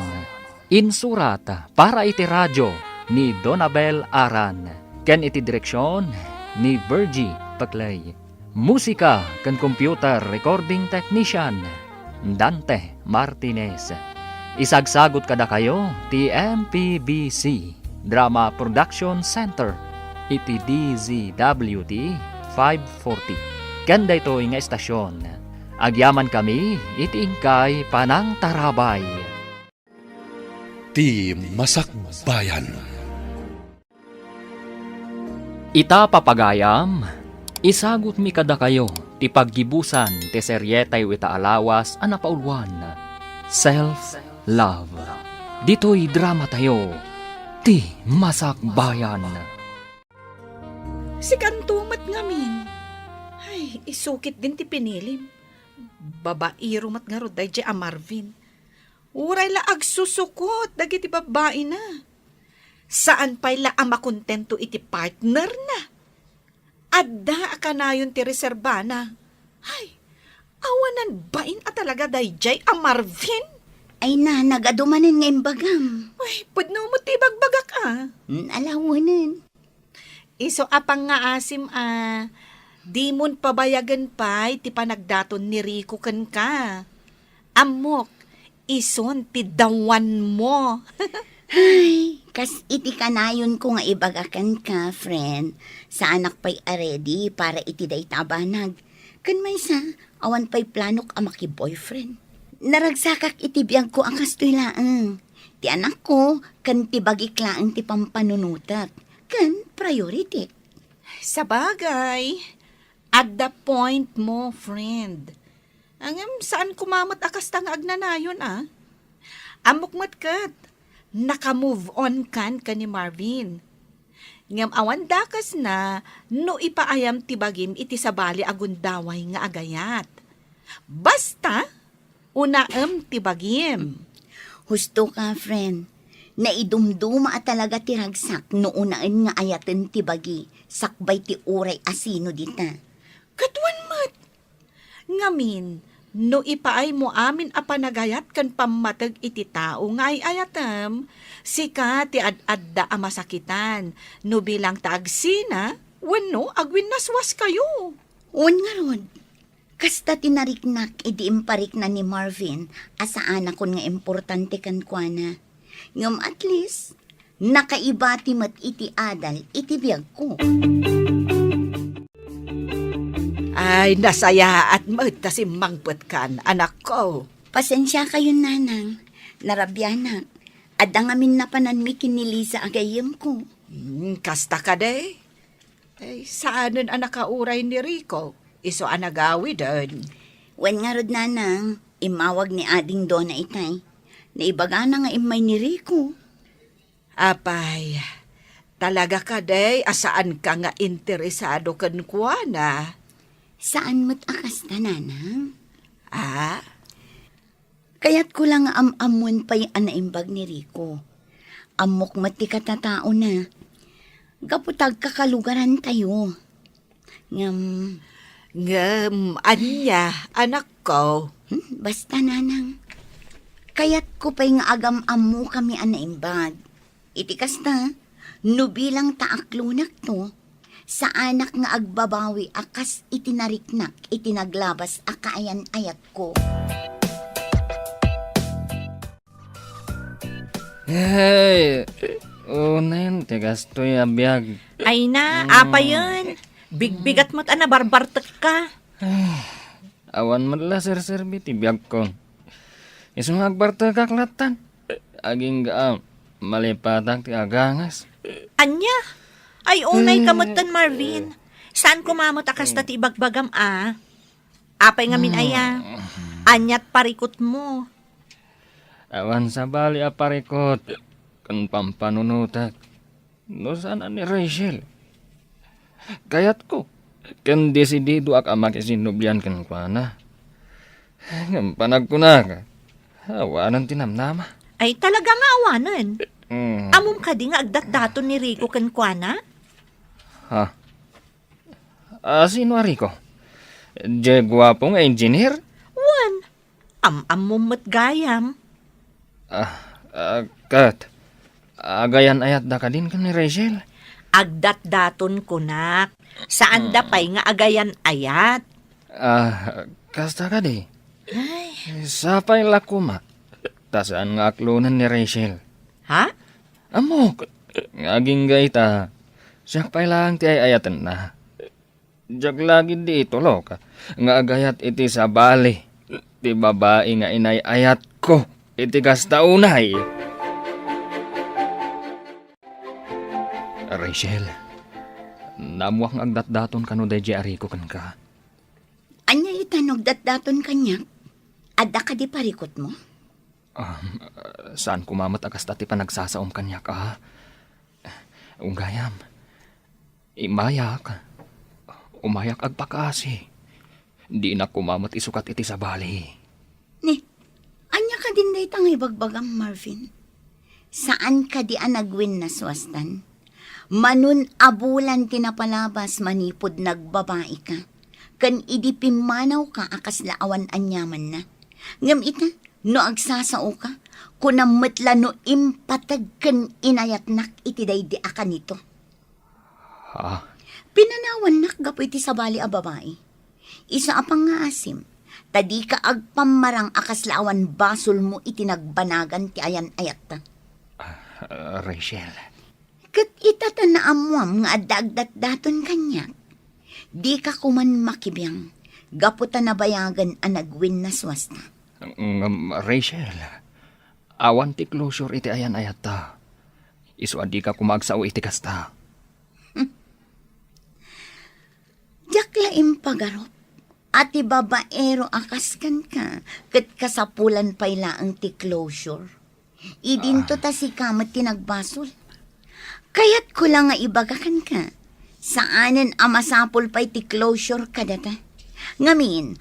Insurat para iti radio ni Donabel Aran, ken iti direksion ni Virgie Peclay. Musika ken computer recording technician, Dante Martinez. Isagsagut kadakayo ti M P B C Drama Production Center iti D Z W T five forty. Ken daytoy nga istasyon, agyamankami iti inkay panangtarabay. Ti Masakbayan. Ita, papagayam, isagutmi kadakayo ti paggibusan ti serietayo ita a lawas a napauluan, Self Love. Ditoy dramatayo, Ti Masakbayan. Sikanto met ngamin. Ay, isu ketdin ti pinilim. Babaero met ngarud daydiay a Marvin. Uray la agsusukot dagiti babbaina. Saan pay la a makontento iti partnerna. Adda a kanayon ti reserbana. Ay, awanan bain a talaga daydiay a Marvin. Ay na, nagadu manen nga imbagam. Ay, pudno met ti ibagbagak a. Mm, ala, awanen. Isu a pangngaasim a, dimon pabayagen pay ti panagdaton ni Rico kenka. Ammok, isun ti dawanmo. Ay, kas iti kanayonko nga ibaga kenka, friend, saanak pay a ready para iti dayta a banag. Ken maysa, awan pay planok a maki-boyfriend. Naragsakak iti biagko a kastoy laeng. Ti anakko ken ti bagik laeng ti pampanunotek ken priority. Sabagay, adda point mo, friend. Ngem saan koma met a kasta nga agnanayon a. Ammok met ket, naka-move on kan ken ni Marvin. Ngem awan dakesna no ipaayam ti bagim iti sabali a gundaway nga agayat. Basta, unaem ti bagim. Husto ka, friend. Naidumduma a talaga ti ragsak no unaen nga ayaten ti bagi sakbay ti uray a sino dita. Ket wen met. Ngamin, no ipaaymo amin a panagayat ken pammateg iti tao nga ay-ayatem, sika ti ad-adda a masakitan, no bilang ta agsina wenno agwinnaswaskayo. Wen ngarud, kasta ti nariknak idi imparikna ni Marvin a saanakon nga importante kenkuana. Ngem at least, nakaibati met iti adal iti biagko. Ay, nasayaat met ta simmangpetkan, anakko. Pasensiakayon, nanang. Narabianak. Adda ngamin napananmi ken ni Liza a gayyemko. Hmm, kasta kadi? Ay, saanen a nakauray ni Rico. Isu a nagawiden. Wen ngarud, nanang, immawag ni Ading Dona itay. Naibagana nga immay ni Rico. Apay, talaga kadi a saanka nga interesado kenkuana? Saan met a kasta, nanang. Ah? Kayatko la nga am-ammoen pay a naimbag ni Rico. Ammok met ti katataona. Gapu ta agkakalugarantayo. Ngem, ngem, ania, anakko? Hmm, basta, nanang. Kayatko pay nga agam-ammokami a naimbag. Iti kasta, no bilang ta aklonakto, saanak nga agbabawi a kas iti nariknak iti naglabas a kaayan-ayatko. Hey, unen ti kastoy a biag. Ay na, mm, apayen. Bigbigat met a nabarbartekka. Awan met la serserbi ti biagko. Isu nga agbartekak lattan. Agingga a malipatak ti agangas. Ania? Ay, unay ka metten, Marvin. Saan koma met a kasta ti ibagbagam a? Apay ngamin aya? Aniat parikutmo? Awan sabali a parikut ken pampanunotek no saan a ni Rachel. Kayatko ken desididoak a makisinnublian kenkuana. Ngem panagkunak, awanen ti namnama. Ay, talaga nga awanen? Mm. Ammom kadi nga agdatdaton ni Rico kenkuana? Ha? Ah, sino a Rico? Diay guapo nga engineer? Wen, am-ammom met gayam. Ah, ah, ket, agayan-ayatda kadin ken ni Rachel? Agdatdaton kunak. Saanda pay nga agayan-ayat. Ah, kasta kadi? Ay. Sapay la koma. Ta saan nga aklonen ni Rachel. Ha? Ammok, nga agingga ita, siak pay laeng ti ay-ayatenna. Diak la gid di itulok nga agayat iti sabali ti babai nga inay-ayatko iti kasta unay. Rachel, naammoak nga agdatdaton kano daydiay a Rico kenka. Ania ita no agdatdaton kaniak? Adda kadi parikutmo? Um, saan koma met a kasta ti panagsasaom kaniak, a? Gayam, immayak. Umayak agpakaasi. Dinak koma met isukat iti sabali. Ni, ania kadin dayta nga ibagbagam, Marvin? Saan kadi a nagwinnaswastan? Manun a bulan ti napalabas manipud nagbabaika, ken idi pimmanawka a kasla awan aniamanna. Ngem ita, no agsasaoka, kunam met la no impateg ken inayatnak iti daydi a kanito. Ha? Pinanawannak gapu iti sabali a babai. Isu a pangngaasim, ta dika agpammarang a kasla awan basolmo iti nagbanagan ti ayan-ayatta. Ah, Rachel. Ket ita ta naammoam nga adda agdatdaton kaniak, dika koman makibiang gapu ta nabayagen a nagwinnaswasta. Ngem, Rachel, awan ti closure iti ayan-ayatta. Isu a dika koma agsao iti kasta. Diak la impagarup a ti babaero a kas kenka ket kasapulan pay laeng ti closure. Idinto ta sika met ti nagbasol. Kayatko la nga ibaga kenka, saanen a masapul pay ti closure kadata. Ngamin,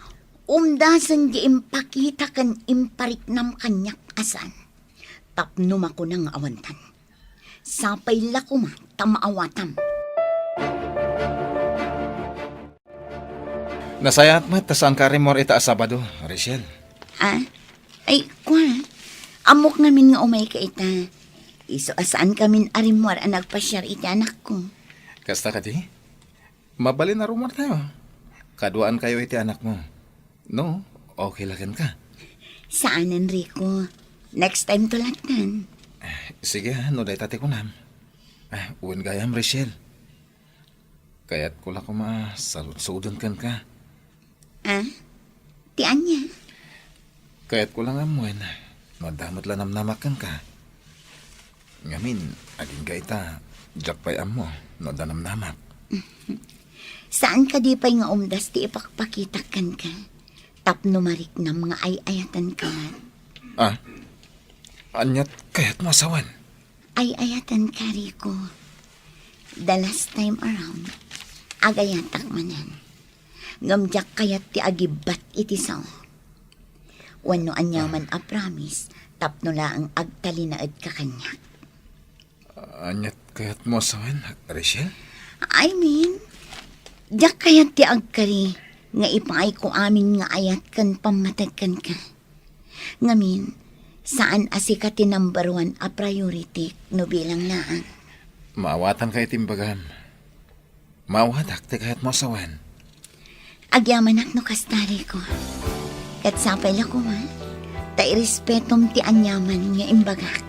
umdasen ti impakita ken impariknam kaniak a saan. Tapno makuna nga awantan. Sapay la koma ta maawatam. Nasayaat met ta saanka a rimmuar ita a Sabado, Rachel. Ah? Ay, kua. Ammok ngamin nga umayka ita. Isu a saankamin a rimmuar a nagpasiar iti anakko. Kasta kadi? Mabalin a rummuartayo. Kaduaankayo iti anakmo. No, okay la kenka? Saanen, Rico. Next time to lattan. Sige, no dayta ti kunam. Ah, wen gayam, Rachel. Kayatko la koma a saludsodon kenka. Ah? Ti ania? Kayatko la nga ammoen no adda met la namnamak kenka. Ngamin, agingga ita, diak pay ammo no adda namnamak. Saan kadi pay nga umdas ti ipakpakitak kenka tapno mariknam nga ay-ayatenka met? Ah? Aniat kayatmo a sawen? Ay-ayatenka, Rico. The last time around, agayatak manen. Ngem diak kayat ti agibbat iti sao. Wenno aniaman a promise tapno laeng agtalinaedka kaniak. Aniat kayatmo a sawen, Rachel? I mean, diak kayat ti agkari nga ipaayko amin nga ayat ken pammateg kenka. Ngamin, saan a sika ti number one a priority no bilang laeng. Maawatanka iti imbagam. Maawatak ti kayatmo a sawen. Agyamanak no kasta, Rico. Ket sapay la koma ta irespetom ti aniaman nga imbagak.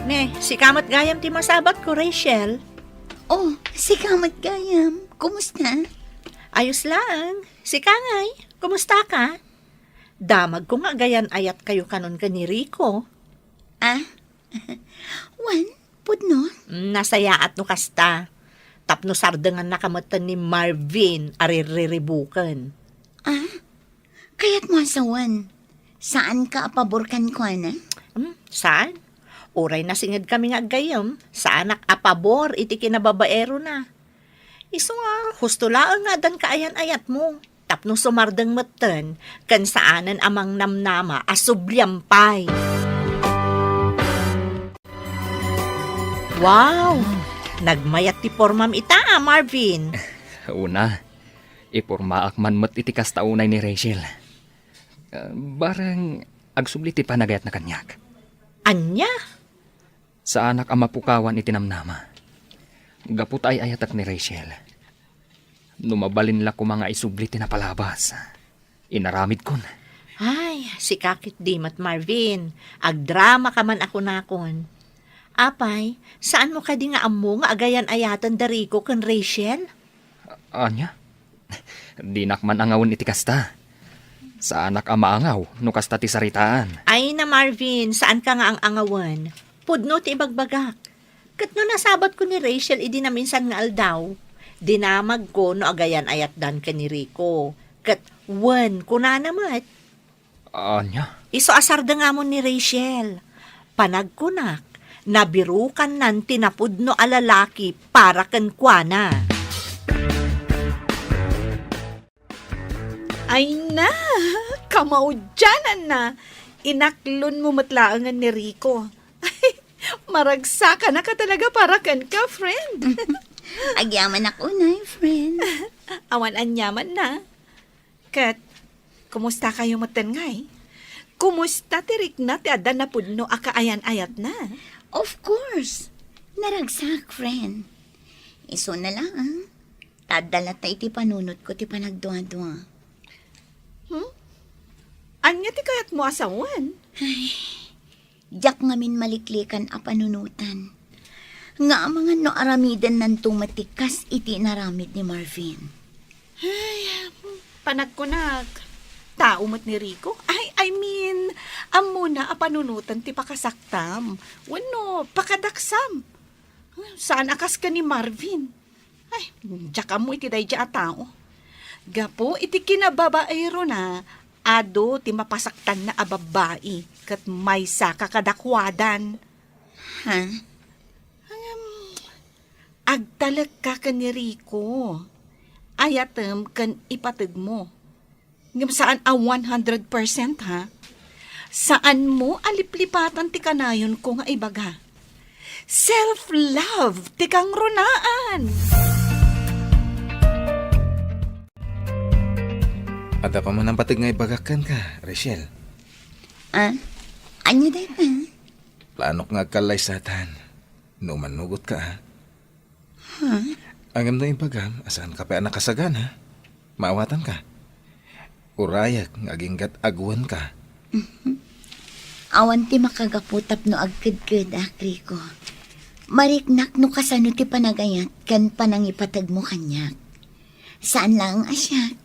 Ne, sika met gayam ti masabatko, Rachel. Oh, sika met gayam. Kumusta? Ayos laeng. Sika ngay, kumusta ka? Damagko nga agayan-ayatkayo kanon ken ni Rico. Ah? Wen, pudno? Mm, nasayaat no kasta. Tapno sardengannaka metten ni Marvin a rirriribuken. Ah? Kayatmo a sawen, saanka a pabor kenkuana? Hmm, saan? Uray nasingedkami nga aggayyem, saanak a pabor iti kinababaerona. Isu nga, husto laeng nga addan kaayan-ayatmo. Tapno sumardeng metten, ken saanen a mangnamnama a subliam pay. Wow! Nagmayat ti pormam ita, Marvin. Una, ipormaak man met iti kasta unay ni Rachel. Ah, bareng agsubli ti panagayatna kaniak. Ania? Saanak a mapukawan iti namnama. Gapu ta ay-ayatek ni Rachel. No mabalin la koma nga isubli ti napalabas, inaramidkon. Ay, sika ket di met, Marvin. Agdramaka man a kunakon. Apay, saanmo kadi nga ammo nga agayan-ayaten da Rico ken Rachel? Ania? Dinak man angawen iti kasta. Saanak a maangaw no kasta ti saritaan. Ay na, Marvin, saanka nga ang-angawen. Pudno ti ibagbagak. Ket no nasabatko ni Rachel idi naminsan nga aldaw, dinamagko no agayan-ayatdan ken ni Rico. Ket wen, kunana met. Ania? Isu a sardengamon ni Rachel. Panagkunak, nabirukannan ti napudno a lalaki para kenkuana. Ay na, kamaudiananna. Inaklonmo met laengen ni Rico. Ay, maragsakanaka talaga para kenka, friend. Agyamanak unay, friend. Awan aniamanna. Ket, kumusta kayo metten ngay? Kumusta ti rikna ti adda napudno a kaayan-ayatna? Of course. Naragsak, friend. Isuna laeng, ta adda latta iti panunotko ti panagduadua. Hmm? Ania ti kayatmo a sawen? Ay, diak ngamin maliklikan a panunotan. Nga amangan no aramidennanto met ti kas iti inaramid ni Marvin. Ay, panagkunak, tao met ni Rico? Ay, I mean, ammona a panunotan ti pakasaktam wenno pakadaksam. Saan a kas ken ni Marvin. Ay, diak ammo iti daydiay a tao. Gapu iti kinababairona, adu ti mapasaktanna a babbai ket maysaka kadakuadan. Ha? Ngem, agtalekka ken ni Rico. Ayatem ken ipateg mo. Ngem saan a one hundred percent, ha? Saan mo a liplipatan ti kanayonko nga ibaga. Self-love ti kangrunaan! Adda pa man a pateg nga ibagak kenka, Rachel. Ah, ania dayta? Planok nga agkallaysatan. No mannugotka, ha? Ha? Ngem no ibagam a saanka pay a nakasagana, maawatanka. Urayek nga aginggat agwenka. Awan ti makagapu tapno agkedkedak, Rico. Mariknak no kasano ti panagayat ken panangipategmo kaniak. Saan laeng a siak,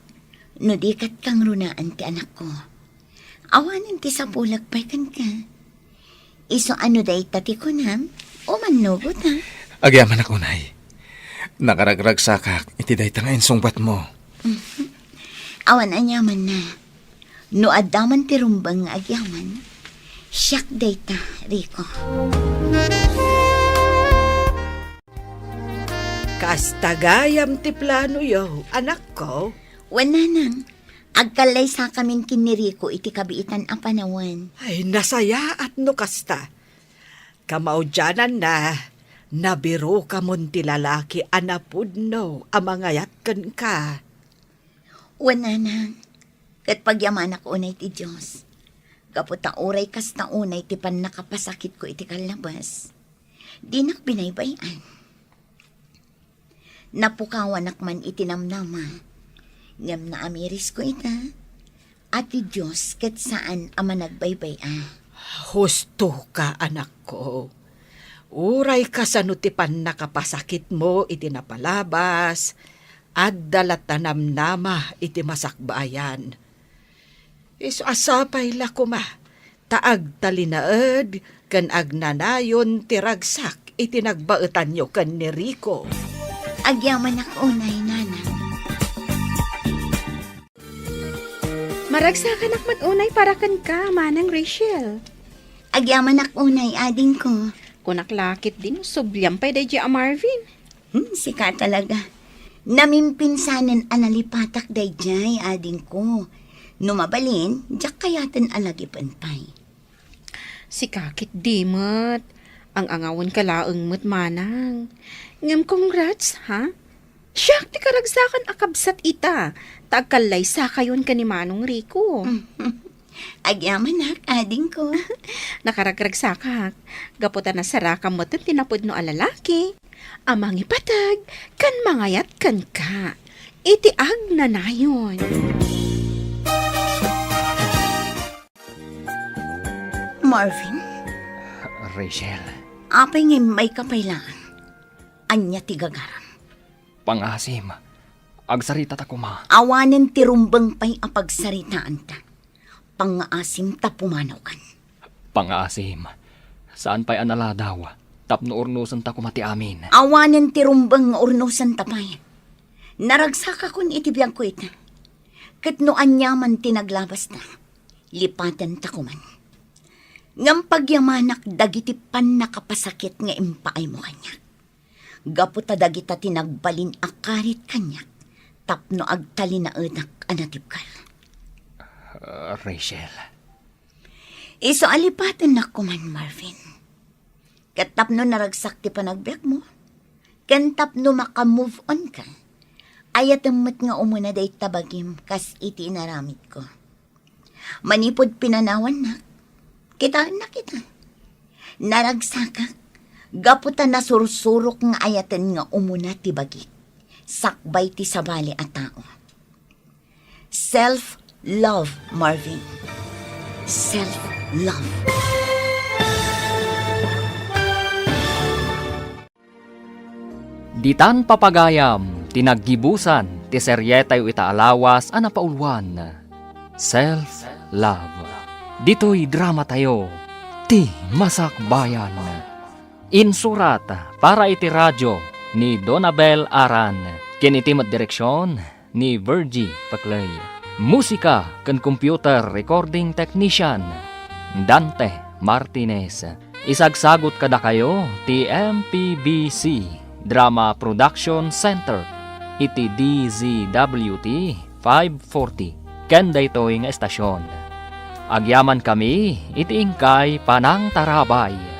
no di ket kangrunaan ti anakko. Awanen ti sapulek pay kenka. Isu a no dayta ti kunam, umannugotak. Agyamanak unay. Nakaragragsakak iti dayta nga insungbatmo. Awan aniamanna. No adda man ti rumbeng nga agyaman, siak dayta, Rico. Kasta gayam ti planoyo, anakko? Wen, nanang. Agkallaysakamin ken ni Rico iti kabiitan a panawen. Ay, nasayaat no kasta. Kamaudiananna, nabirukamon ti lalaki a napudno a mangayat kenka. Wen, nanang, ket pagyamanak unay ti Dios. Gapu ta uray kasta unay ti pannakapasakitko iti kallabes, dinak binaybay-an. Napukawanak man iti namnama, ngem naamirisko ita, a ti Dios ket saan a managbaybay-a. Hustoka, anakko. Uray kasano ti pannakapasakitmo iti napalabas, adda latta namnama iti masakbayan. Isu a sapay la koma ta agtalinaed ken agnanayon ti ragsak iti nagbaetanyo ken ni Rico. Agyamanak unay, nanang. Maragsakanak met unay para kenka, Manang Rachel. Agyamanak unay, adingko. Kunak la ketdin, subliam pay daydiay a Marvin. Hmm, sika talaga. Namimpinsanen a nalipatak daydiay, adingko. No mabalin, diak kayaten a lagipen pay. Sika ketdi met. Ang-angawenka laeng met, manang. Ngem congrats, ha? Siak ti karagsakan a kabsat ita, ta agkallaysakayon ken ni Manong Rico. Agyamanak, adingko. Nakaragragsakak. Gapu ta nasarakam metten ti napudno a lalaki a mangipateg ken mangayat kenka iti agnanayon. Marvin? Rachel. Apay nga immayka pay laeng? Ania ti gagaram? Pangaasim, agsarita ta koma. Awanen ti rumbeng pay a pagsaritaanta. Pangaasim ta pumanawkan. Pangaasim, saan pay a naladaw tapno urnosenta koma ti amin. Awanen ti rumbeng nga urnosenta pay. Naragsakakon iti biagko ita. Ket no aniaman ti naglabasta, lipatenta koman. Ngem pagyamanak dagiti pannakapasakit nga impaaymo kaniak. Gapu ta dagita ti nagbalin a karit kaniak tapno agtalinaedak a natibker. Ah, Rachel. Isu a lipatennak koman, Marvin. Ket tapno naragsak ti panagbiagmo, ken tapno maka-move on ka, ayatem met nga umuna dayta bagim kas iti inaramidko. Manipud pinanawannak, kitaennak ita. Naragsakak, gapu ta nasursurok nga ayaten nga umuna ti bagik, sakbay ti sabali a tao. Self-love, Marvin. Self-love. Ditan papagayam ti naggibusan ti serietayo ita a lawas a napauluan, Self Love. Ditoy dramatayo, Ti Masakbayan. Insurat para iti radio ni Donabel Aran, ken iti met direksion ni Virgie Paclay. Musika ken computer recording technician, Dante Martinez. Isagsagut kadakayo ti M P B C Drama Production Center iti D Z W T five forty ken daytoy nga estasion. Agyamankami iti inkay panangtarabay.